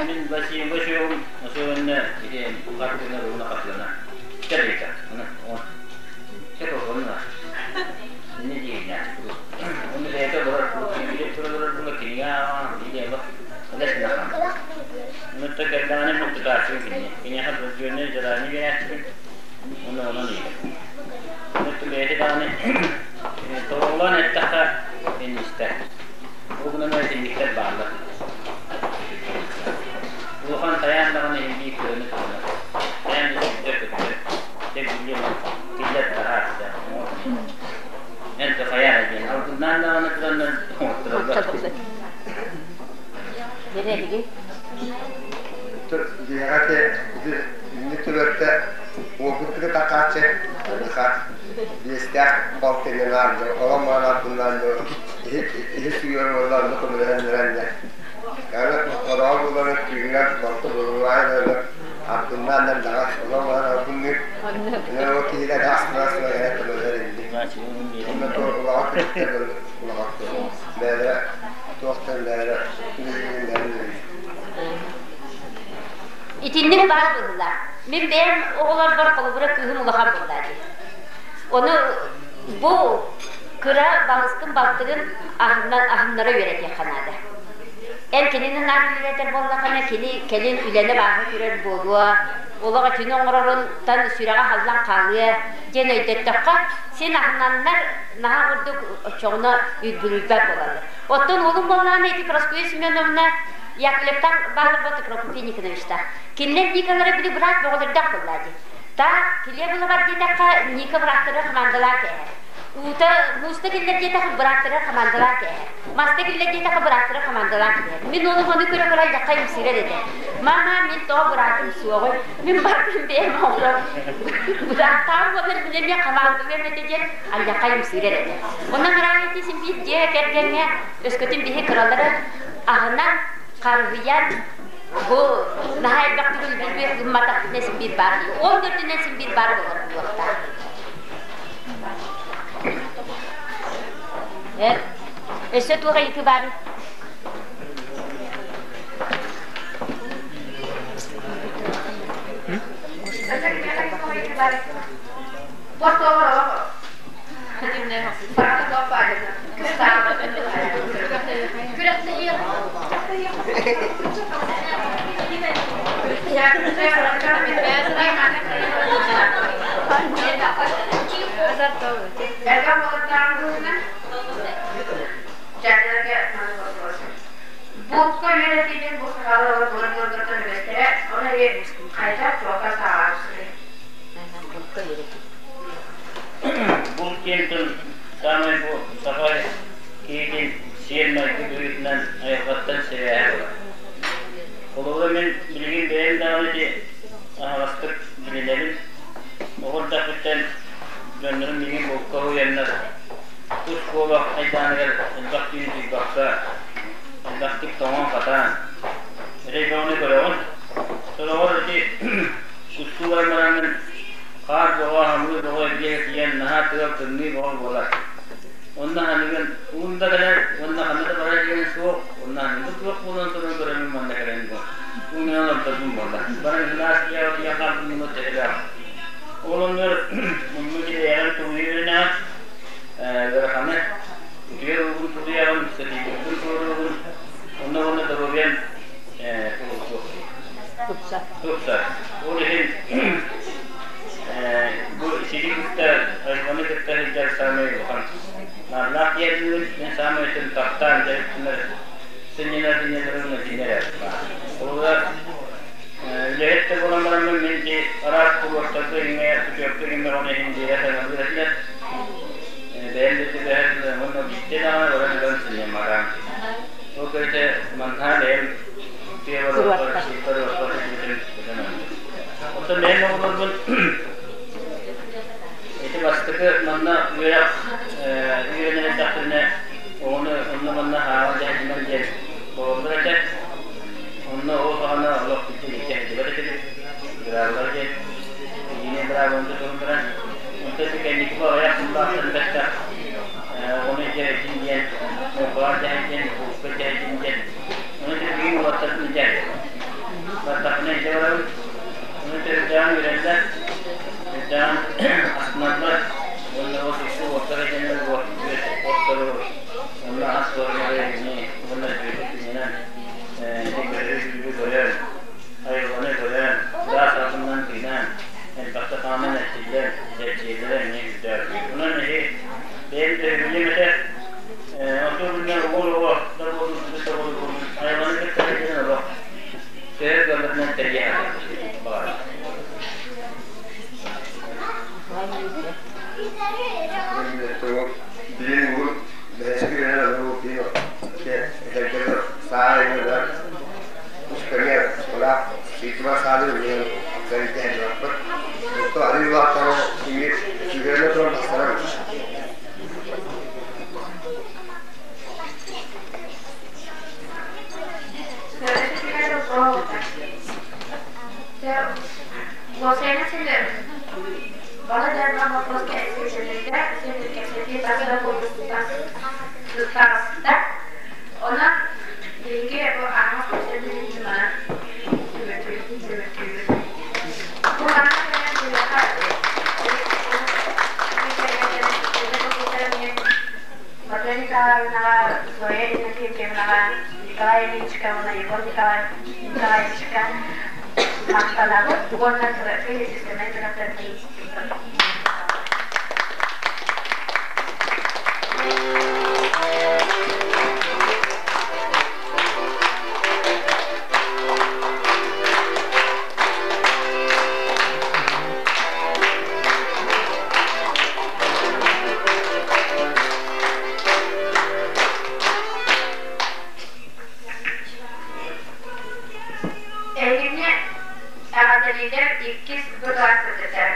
Мин Василий Васильевым особенно ити хартына руна хатылана. Чарыйта. Она он. Чек онна. Не дейна. Оны бэйте олорор кириге туралар буна кинига или алла. Олесна хан. Оны текерданы муктатасы кине. Кине хан жөнне жараны берәсин. Оны онон иде. Оны бэйте даны тоолон эттаха энистер. Угунан өтинниктер баалар. Улахан таян даҕаны иһирдии кыаны туһунан. Таян да сүрдэ көттө. Дьэ билиэм киллэр таһаарда. Эн да хайаа диэн алгыннаан даҕаны тураннар оҥоттороллор. Дьиэҕэ Ити түбэлтэ уолбут такааччы биэстээх балтынын аардыр, олон маанаарбыннаан иһи сүйэр уолла онно көмөлөһөн Аны хороон буларын түүннэр балты булулаан ардыннаан даҕас олон маанаарбынныыр. Онон ол киһилэр астына-астына кэлэн көмөлөһөр инди. Онно улахан күтүктэр улахан бээлэрэ туохтан бээлэрэ Итинник баар быһыылаах. Мин бэйэм оҕолорбор холобура кыыһым улахан буолла дии. Ону бу кыра балыскын балтыгын аһыннара үөрэтиэххэ наада. Эн кинини наар үөрэтэр буоллаххына, кини кэлин үлэни бааһы көрөр буолуо, олох итини оҥорорунтан сүрэҕэ аһыллан хаалыа диэн өйдөттөххө, син аһынаннар наһаа курдук оччоҕуна үгүрүйбэт буолаллар. Оттон уолум буоллаҕына ити Прасковья Семеновна Яковлевтан бааллар Прокопий Никоновичтаах. Кинилэр Никалара били быраат бөҕөлөрдөөх буоллаа дии. Та килиэ булабар диэтэххэ Ника бырааттары хамаандалаан кээһэр. Уута мууста киллэр диэтэххэ бырааттары хамаандалаан кээһэр. Маста киллэр диэтэххэ бырааттары хамаандалаан кээһэр. Мин уолум ону көрө-көрө ардахха имсирэр этэ. Мама, мин тоҕо быраатым суоҕуй? Мин бартым бэйэм оҕолор. Бырааттаах буолар мин эмиэ хамаандалыам этэ диэн ардахха имсирэр этэ. Онон араан син биир дьиэ кэргэҥҥэ өскөтүн биһи кыралары аһынан, харыһыйан бу наһаа элбэхтик үлбүрбүөх гымматахпытына син биир баар ол төрдүнэн син биир баар буолар буолуохтаах. Өссө туох ыйытыы баарый? Бултка үөрэтиитин бу сахалар былыр-былыргыттан үгэстэрэ, ол эрээри хайдах туохха сааҕаабысый? Булт диэн тыл саамай бу саха киһитин сиэр-майгы быһыытынан айылҕаттан сибээһэ буолар. Холобура мин билигин бэйэм даҕаны ити аһаҕастык билинэбин. Оҕо эрдэхпиттэн дьоннорум миигин булка уһуйаннар тус куобах айдааныгар элбэх түүн утуйбакка, элбэхтик тоҥон-хатаан, эрэй бөҕөнү көрөҕүн. Сороҕор ити кустуу баран бараммын хаар бөҕө, хамыыр бөҕө эргийэ тиийэн наһаа тыал тымныы бөҕө буолар. Онно ханыгын уун да кэлэр уонна ханна да барар диэн суох, онно аныгы туох буолан туран көрөммүн манна кэлэн бу уунан олордорбун буолла. Баран сылаас дьиэҕэ тиийэн хаалбытым муну төһөлөөх. Ол оннугар мунну килэйэҕин тулуйа ыараханы утуйар уугун тулуйаҕын, сытыйбыккын туоруоҕун, онно уонна доруобуйаҥ тупсар. Тупсар. Ол иһин бу сири кытта, айылҕаны кытта сылдьар саамай улахан наадалаах диэбин мин саамай өтөн таптаан дьарыктанар сынньанар сынньанарым итиннэр Холобура, үлэһит да буолан бараммын мин ити араас куруортарга иҥэ, путевка иҥэ ону иһин биэрэ саҥалыыр этилэр. Бэйэм да түбэһэр уонна биирдэ даҕаны баран ылан сынньамматаҕым. Ол кэритэ манна бэйэм тыа сирбэр олохпор сылдьыбытым быдан ордук. Оттон бэйэм оҕолорбун ити бастакы манна үөрэх үөрэнэр эрдэхпинэ оҕону онно-манна ааҕан дьаһайдыман диэн буолаллар этэ. Онно ол саҕана олох билдьин илдьэ сылдьыбат этибит. Быраабылар диэн единый быраабыланы тутуһан баран, онтон ити кэнники бу аҕыйах сыллаахтан бэттэх оҕону илдьэ диэн, муҥхаҕа дьаһайдын, булка дьаһайдын диэн. Ону билигин уолаттарбын илдьэ бардахпына илдьэ барабын. Ону төрүттээн үөрэллэр, төрүттээн астыналлар уонна ол икки уоттара дэнэр уоттору онно ас буолары ини уонна бүөтүк күнүнэн көрүү көрөн, айылҕаны көрөн, сылаас салгынынан тыынан, элбэхтэ хааман эрчиллэн, эрчийэллэрэ эмиэ үрдээх. Онон эһи бэйэм төһүлүм этэ, онтон билинэн уол оҕо да буоллун, кыыс да буоллун, айылҕаны кытта сылдьан олох төһө кыалларынан тэрийэ сатыыр баҕарабын. Билин угун Уопсайынан син балай да боппуруос кэпсэтиилэргэ син кэпсэтии тас да таҕыста. Онон биһиги бу аһаҕас кэпсэтиибитин манан түмүктүүбүт. Бу манна кэлэн биһиэхэ Мария Николаевнаҕа, Зоя Иннокентьевнаҕа, Николай Ильичка уонна Егор Николаевичка махтанабыт уонна физическэй бөлөхтөрбүтүн Эһигини эҕэрдэлиилэр иккис бырылаах кыргыттар.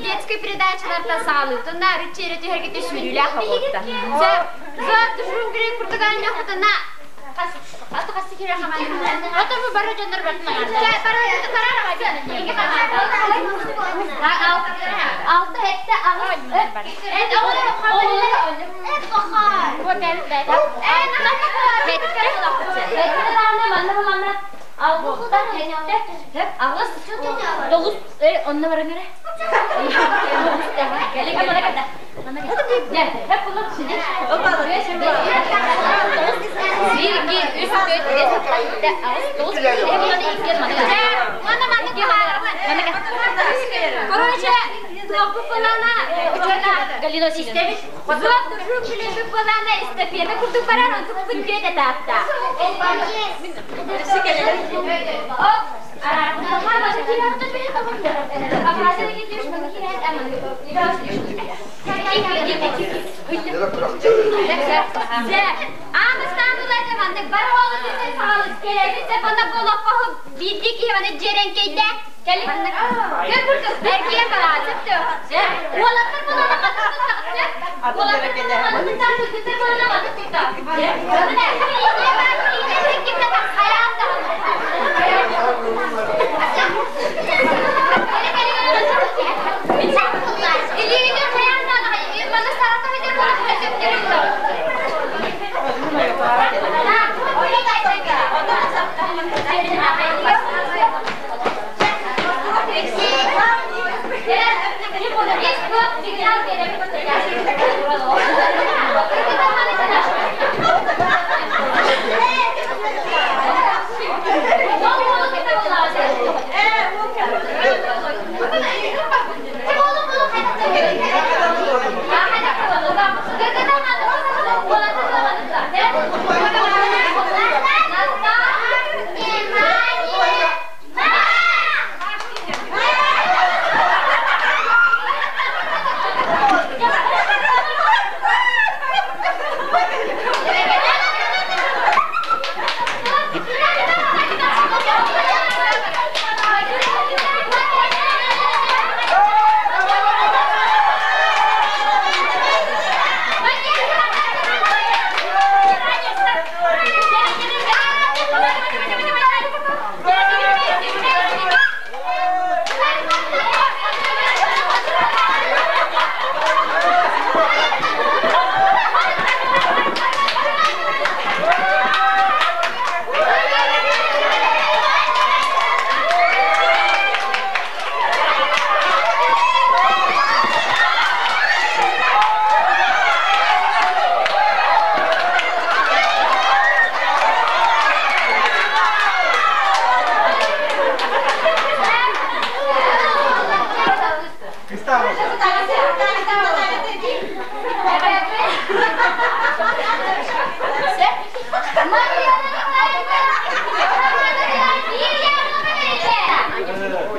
Детской передачаларта саалытына рыччere түһэргите сүүрүүлээх обуотта. За джунгли куртуганя хутана Аты хассы кире хаман. Аты бу бары дьоннор бартына. Алты хетте аҕыс. Эт Эт бахар. Эт манна алты хетте аҕыс тоҕус онно баран эрэ. Bir, iki, üç, dört, beş, altı, yedi, sekiz, dokuz, Короче, Галина системит. Эстафета курдук барар, он тут бүт этапта.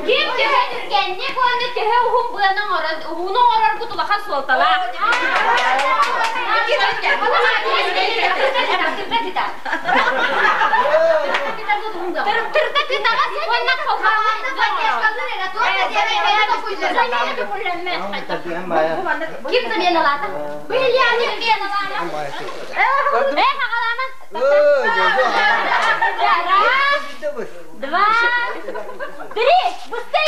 Ким төһө түргэнник уонна төһө уһун быаны оҥорон, уһуну оҥороргут улахан суолталаах. Ким заменалаата? Бильяны заменалаата. Э, хаҕаламан. Раз, два, три. Быстрее.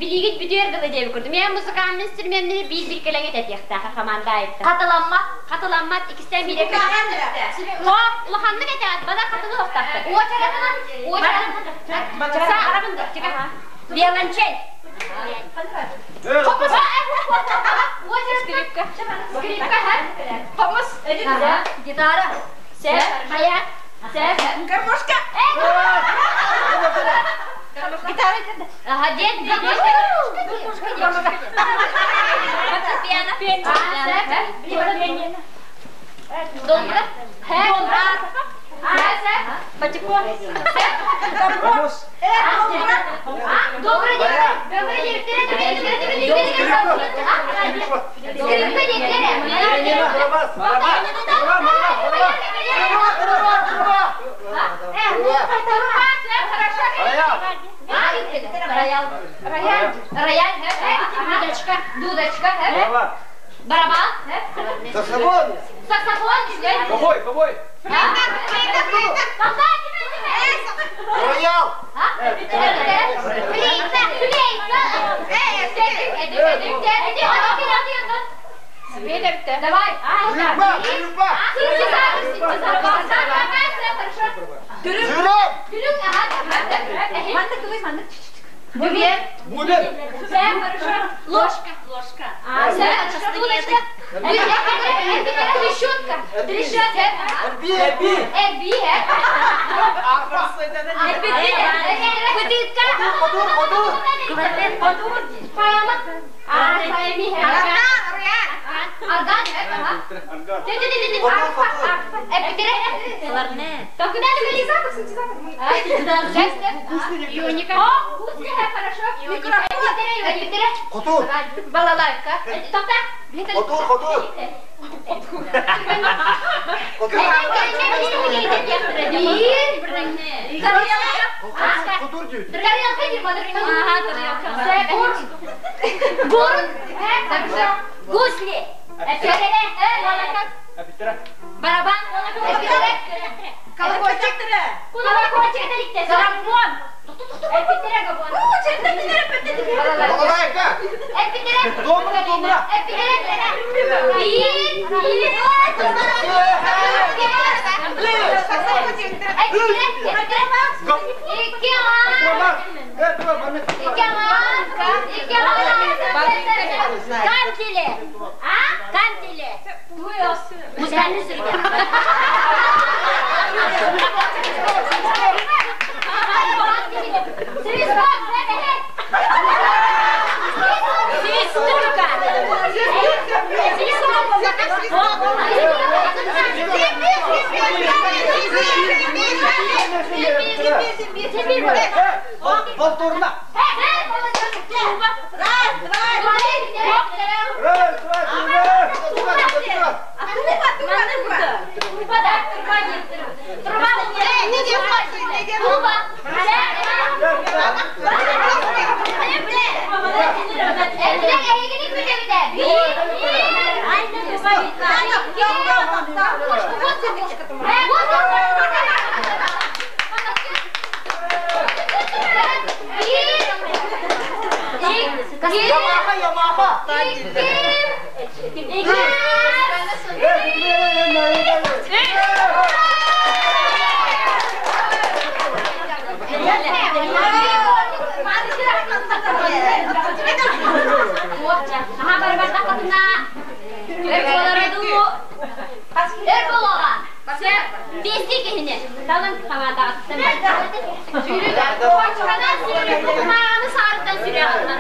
Билигит бүтүөр дылы диэби курдум. Мен музыкальный инструменнери биир-биир кэлэҥ этэтиэхтээх команда айтта. Хатыламмат. Хатыламмат иккистэн биирэ Топ, улаханнык этээт, бада хатылы охтахтар. Уочаратынан. Уочаратынан. Виолончель. Хомус. Скрипка. Скрипка, Хомус. Гитара. Сэ, хая. Сэ. Гармошка. Гитара. Ага, дед, гармошка. Фортепиано. Пиано. Домбра. Домбра. Патефон. Добрый день. Добрый день. Скрипка Рояль. Рояль. Рояль. Дудочка. Дудочка. Барабан. Саксофон. Саксофон. Бобой, бобой. Флейта, флейта. Роял. Флейта, флейта. Давай. Люба, Люба. Сүрөк. Бубен. Бубен. Ложка. Ложка. Стулочка. Трещотка. Трещотка. Эрби, эрби. Эрби. Бутылка. Хотур, хотур. Хотур. Поэма. Поэми. Орган. Орган. Ионика. Гусли, хорошо. Хотур. Балалайка. Тоқта. Хотур, хотур. Хотур. Хотур дейт. Гусли. Барабан. Колокольчик. Колокольчик. Граммофон. Балалайка. Домбра, домбра. Кантили. А? Кантили. Музыкальный инструмент. Свисток. Свистулька. Повторно. Раз, два, три. Раз, два, три. Труба, труба, труба. Труба, труба, труба. Ямаха, Ямаха. Буолара дуу? Өр буолуоҕа. Биэстии киһини талын хамаандаҕытыттан Сүүрүк. Сүүрүк. Мааны саарыттан сүрүөҕүнэн.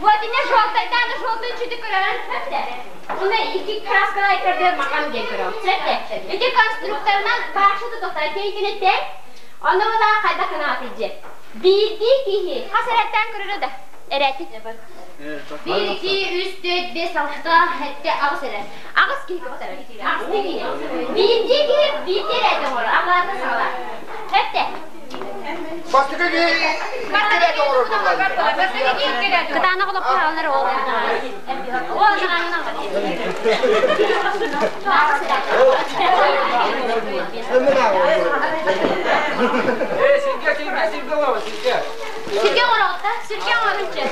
Вот ине желтайдан желтый чүтү көрөрөн сөптө. Уна икки краскалай көрдөр макам диэн көрөм. Сөптө. Ити конструкторынан башы тутуктар кейкинеттен. Оны була кайда кынааты же. Биирдии киһи хас эреттен көрөрө да. Эрети. 1, 2, 3, 4, 5, 6, 7, 8 эрет. Агыс киһи көтөрөр. Агыс киһи. Биирдии киһи биирдии эрет оҥорор. Аҕаларда саҕалар. Сөптө. Бастакы киһи оҥорор буолла. Кытаанах олоппо хаалар ол. Ол анаҕанан. Сиргэ, сиргэ, сиргэ оҥоро, сиргэ. Сиргэ оҥороҕут сиргэ оҥорунчу.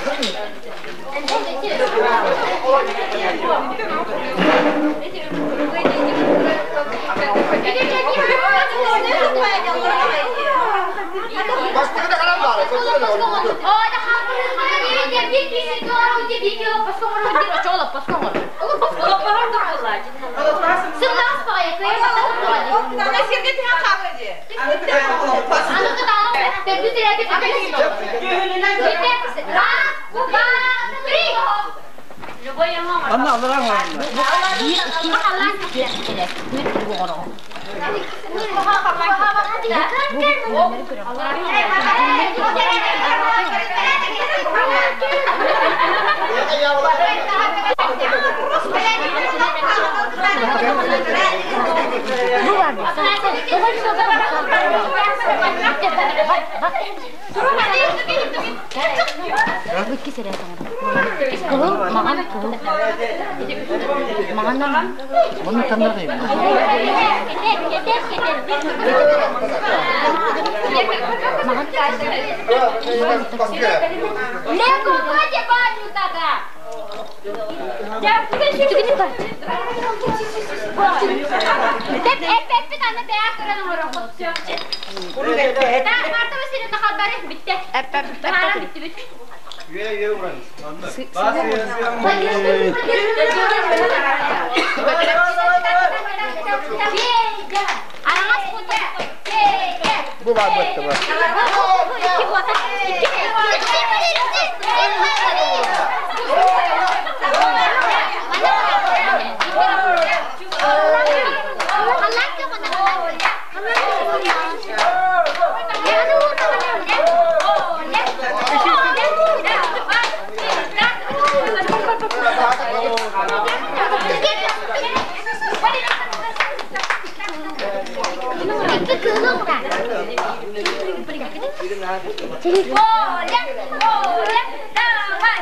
Бастакы да харам баар. Анна алларан Лего, давайте баню тогда. Бу бар бытты бу. Оля, Оля, давай!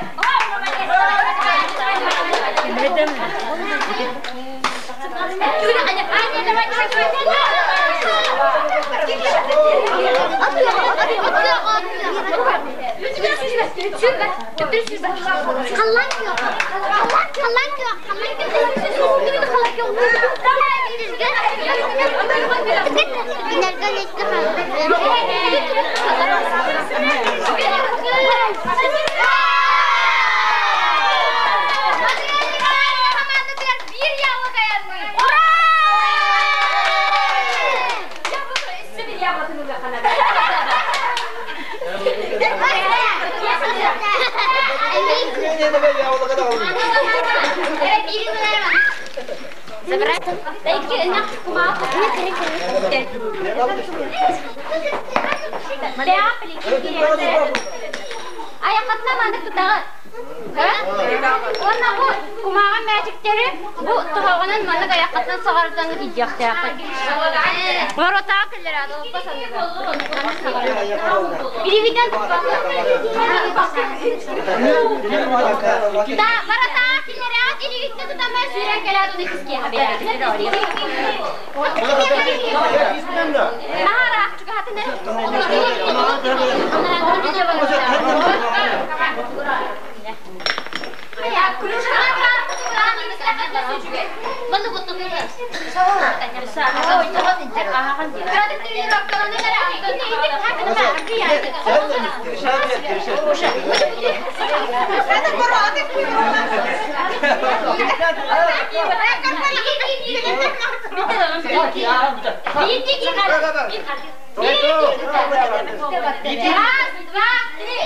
Айақатына маннык тутаҕыт. Уонна бу кумааҕы мээчиктэри бу тоһоҕонон маннык айаққатынан саҕарытан илдьиэхтээххит. Воротаҕа кэллэр аадалаппа санныгар. Илиигитэн Да, воротаҕа киллэрэҕит илиигиттэн тутаммай сүүрэн кэлээт уну кискиэхэ биэрээт. Наһаа чугаһатын эрэ. Раз, два, три.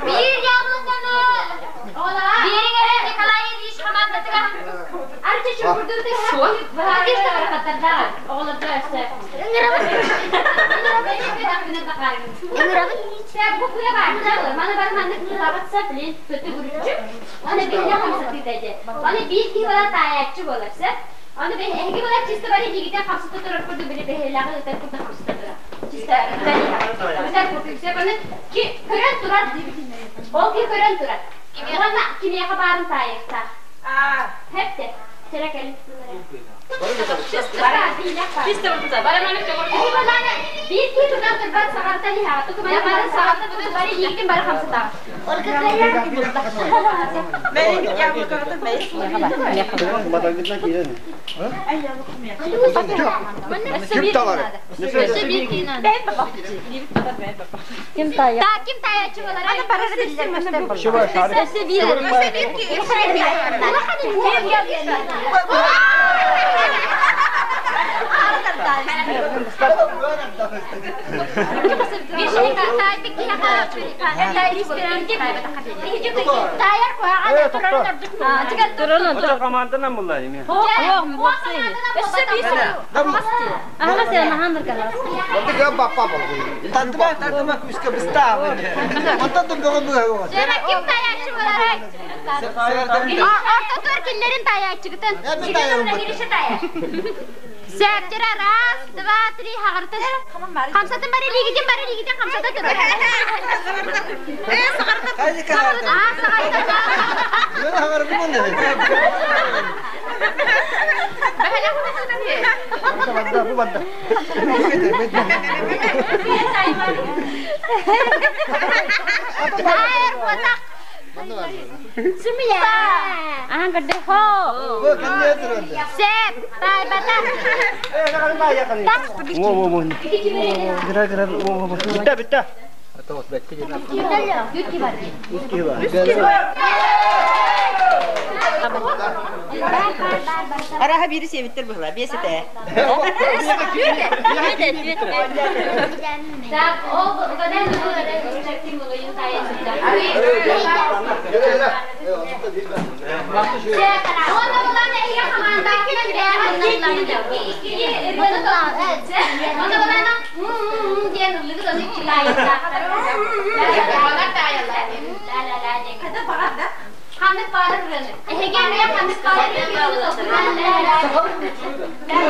Bir яблокону биэриҥ Николай Ильич хамаандатыгар Арчы Аны эһиги буолар чисто бары илиигитин хамсата турар курдук били бэһиэлээҕи ыытар курдук хамсата турар. Чисто ыытар курдук. Сөп аны ки көрөн турар ол ки көрөн турар. Уонна кимиэхэ баарын таайыахтаах. Хэпте. Чэрэ кэлин. Биир киһи тутан турбат саҕартан иһэҕэ. Тукумана бары саҕарта тутан бары илиигитин бары хамсатаҕа. Ким талар? Ким таячы болар? Команданан булла эми. Тантыма, тантыма күскө быстаабы. Онтон да бөҕө бөҕө. Ким таячы болар? Ортотуор киллерин таячыгытын. Сәптера раз, два, три, хағыртын. Хамсатын бары лигитин, бары лигитин, хамсата тұр. Тайыр, қотақ. Сымыйа. Ахан көрдөр хо. Сеп, тайбата. Во во во. Гра гра во во. Bitti bitti. Араха бири себиттер быһла, биэс этэ. Так, ол угадан Ханнык баар ырыаны. Эһиги эмиэ ханнык баар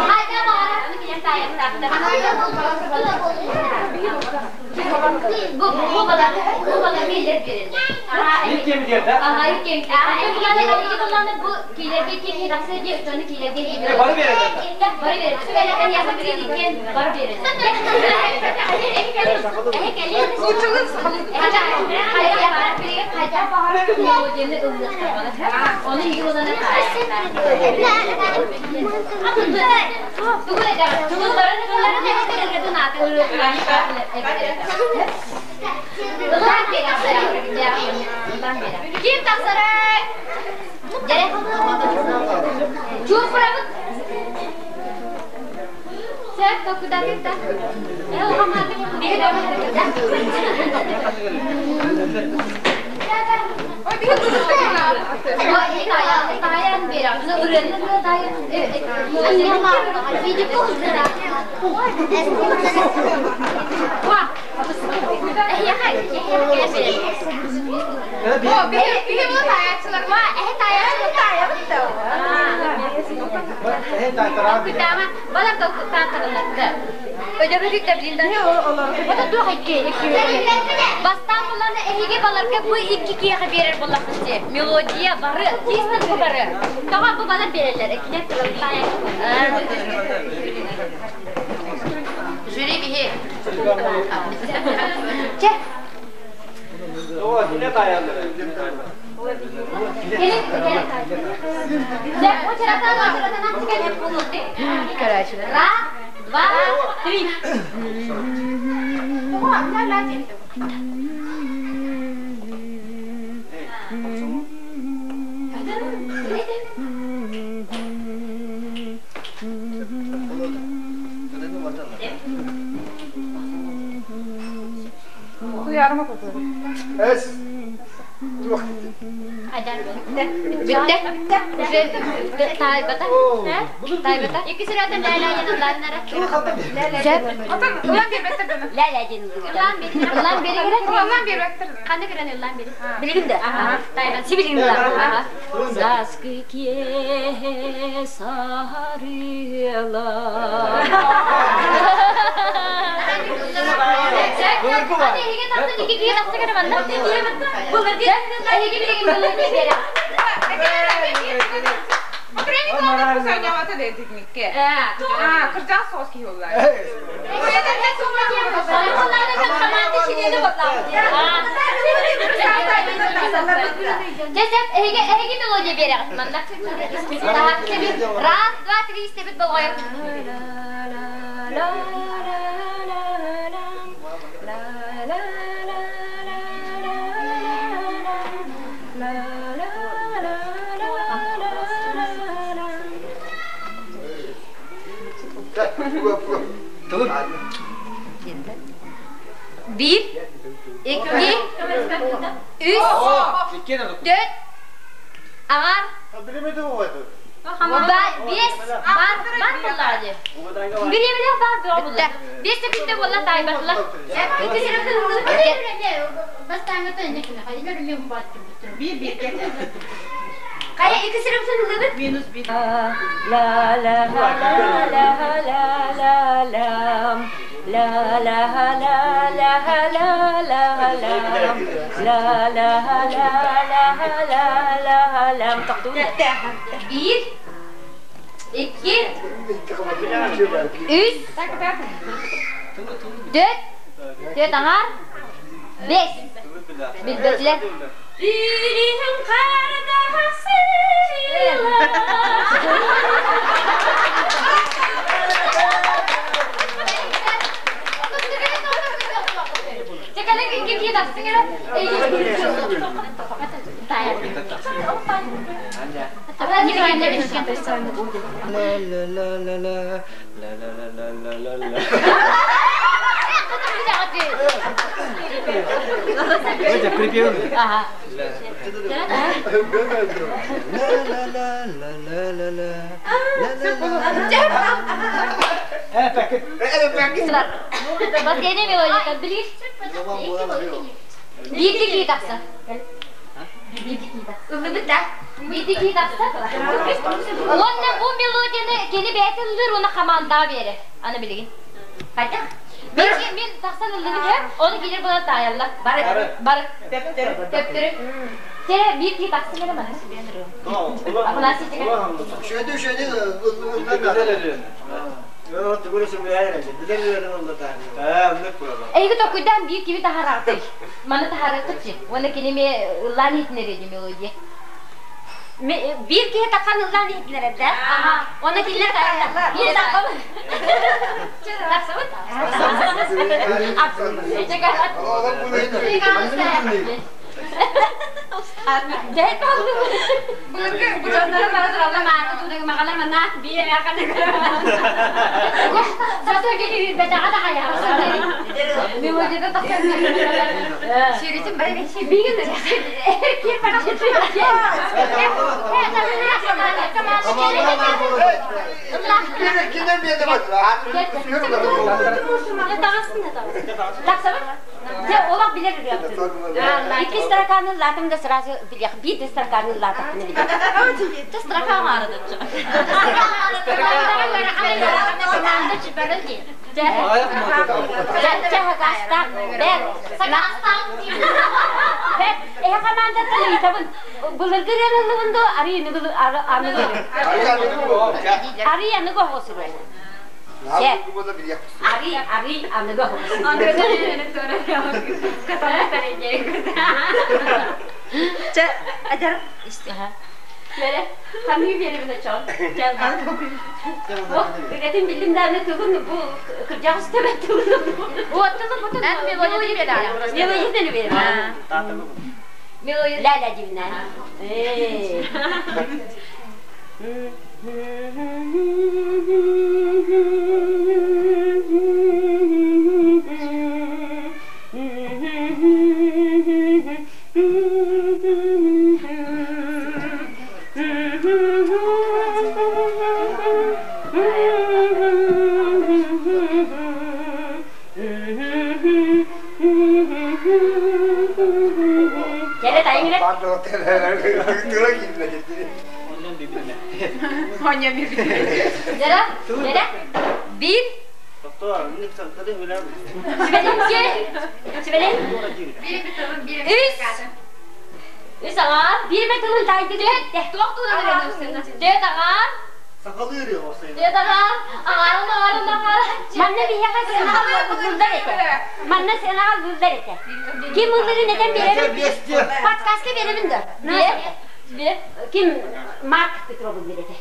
Хайда баҕарар аны киниэхэ таайыахтаахтар. Бу бу балар бу балар миэллэр биэрэллэр. Аха икки эһиги булланы бу киилэргэ ким тахсыа диэ дьону киилэргэ Бары биэрэллэр. Бары биэрэллэр. Эһиэхэ биир иккиэн бары биэрэллэр. Эһи кэлиэн Ким тахсарай? Чуупурабыт. Сәп, куда ты? Бастаан булларны эһиги баларга бу икки киэхэ биэрэр буоллаххытчы. Мелодия бары, чисто бу бары. Тоҕо бу балар биэрэллэр, экинер Жюри биһи. Че? О, сине таянды. Келин, келин. Очератан, очератан, Раз, два, три. Es. Bitti. Уже тайбата. Тайбата. Икки сыратын ла-ла янылланнара. Ла-ла яныллан. Ыллан бери. Ыллан бери. Қаны кірен ыллан бери. Билигин да. Тайбат. Сибилигин да. Заскы ке сарыла. Раз, два, три, себет болғайық. Bir, iki, üç, dört, ağar, бес, бар, бар буллады. Бире биле бар бир булла. Бес секундта булла тайбатла. Bir bir getir. Кая икки сирепсен ылыбыт? Минус bir. La la la la la la la la la la la la la la la la la la la la Bir, iki, üç, dört, dört ağar, бес. Билбетлер. Үрүҥ хардаҕа сыыла. La la la la la la la la la la la. Давайте припевами. Ага. La la la la la la la la la la. Баскайны мелодика билир. Биирди кии тахса. Биирди кии тахса. Ыллыбыт да? Биирди кии тахса. Уонна бу мелодияны кини бэйэтэ ыллыыр уонна хамаандаҕа биэрэр. Аны билигин. Хайдах? Биирги мин тахсан ыллыбыт һэ, ону кинилэр буолан таайаллар. Бары. Бары. Төптөрү. Чэ, биир киһи тахсан эрэ маны. Афанасий чэкэ. Шөйдү шөйдү Эһиги токуйдаан биир кими таһараҕытый? Маны таһаарыаххыт Уонна кини эмиэ ыллаан иһитиннэриэ дии мелодия. Биир киһи таххан ыллаан иһитиннэрэр да? Уонна кинилэр Биир таххан. Тахсабыт? Дьэ, Былыргы бучоннору бары туралла мааны туудаг маҕалар манна биир эмээххэ Сосо киһи бэтэҕэ да хайаҕа. Мелодията тахсан. Сүүрүтүн бары Бигин Тахсабыт? Дьэ, олох билэр ырыабытын. Икки строканы ыллаатым да сразу билиэх. Биир да строканы ыллаатахпына билиэх. Ты строка маарыдыччы. Дьэ, дьэ, хакастаах. Бэр. Бэр. Эһэ командаттан ыйытабын. Былыргы ырыаны ыллыбын дуо, арый аныгы Арый аныгы оҕосуруй. Дьэ, арый арый аныгы оҕосуруй. Чэ, адьар Бere, ханыы биэребин очон. Этин билдим дааны тугун бу кырдьаҕас төбөт тугун. Уоттулу бутун мелодия бере. Мелодияны берем. Мелодия. Ля ля дивна. Э. Кere тайыңры. Жара, жара. Бир. Сүбэлинки. Сүбэлин. Үс. Үс аҕаар. Бир метрын тайды Дьэ, туох туунан ырыаны Дьэ, аҕаар. Дьэ, аҕаар. Аҕаарын, аҕаарын, аҕаар. Манна биһиэхэ сыанаҕа ыллар этэ. Манна сыанаҕа ыллар этэ. Ким ыллырын этэн биэрэбин. Подсказка биэрэбин да. Бе. Бе. Ким Марк Петров ыллыр этэ.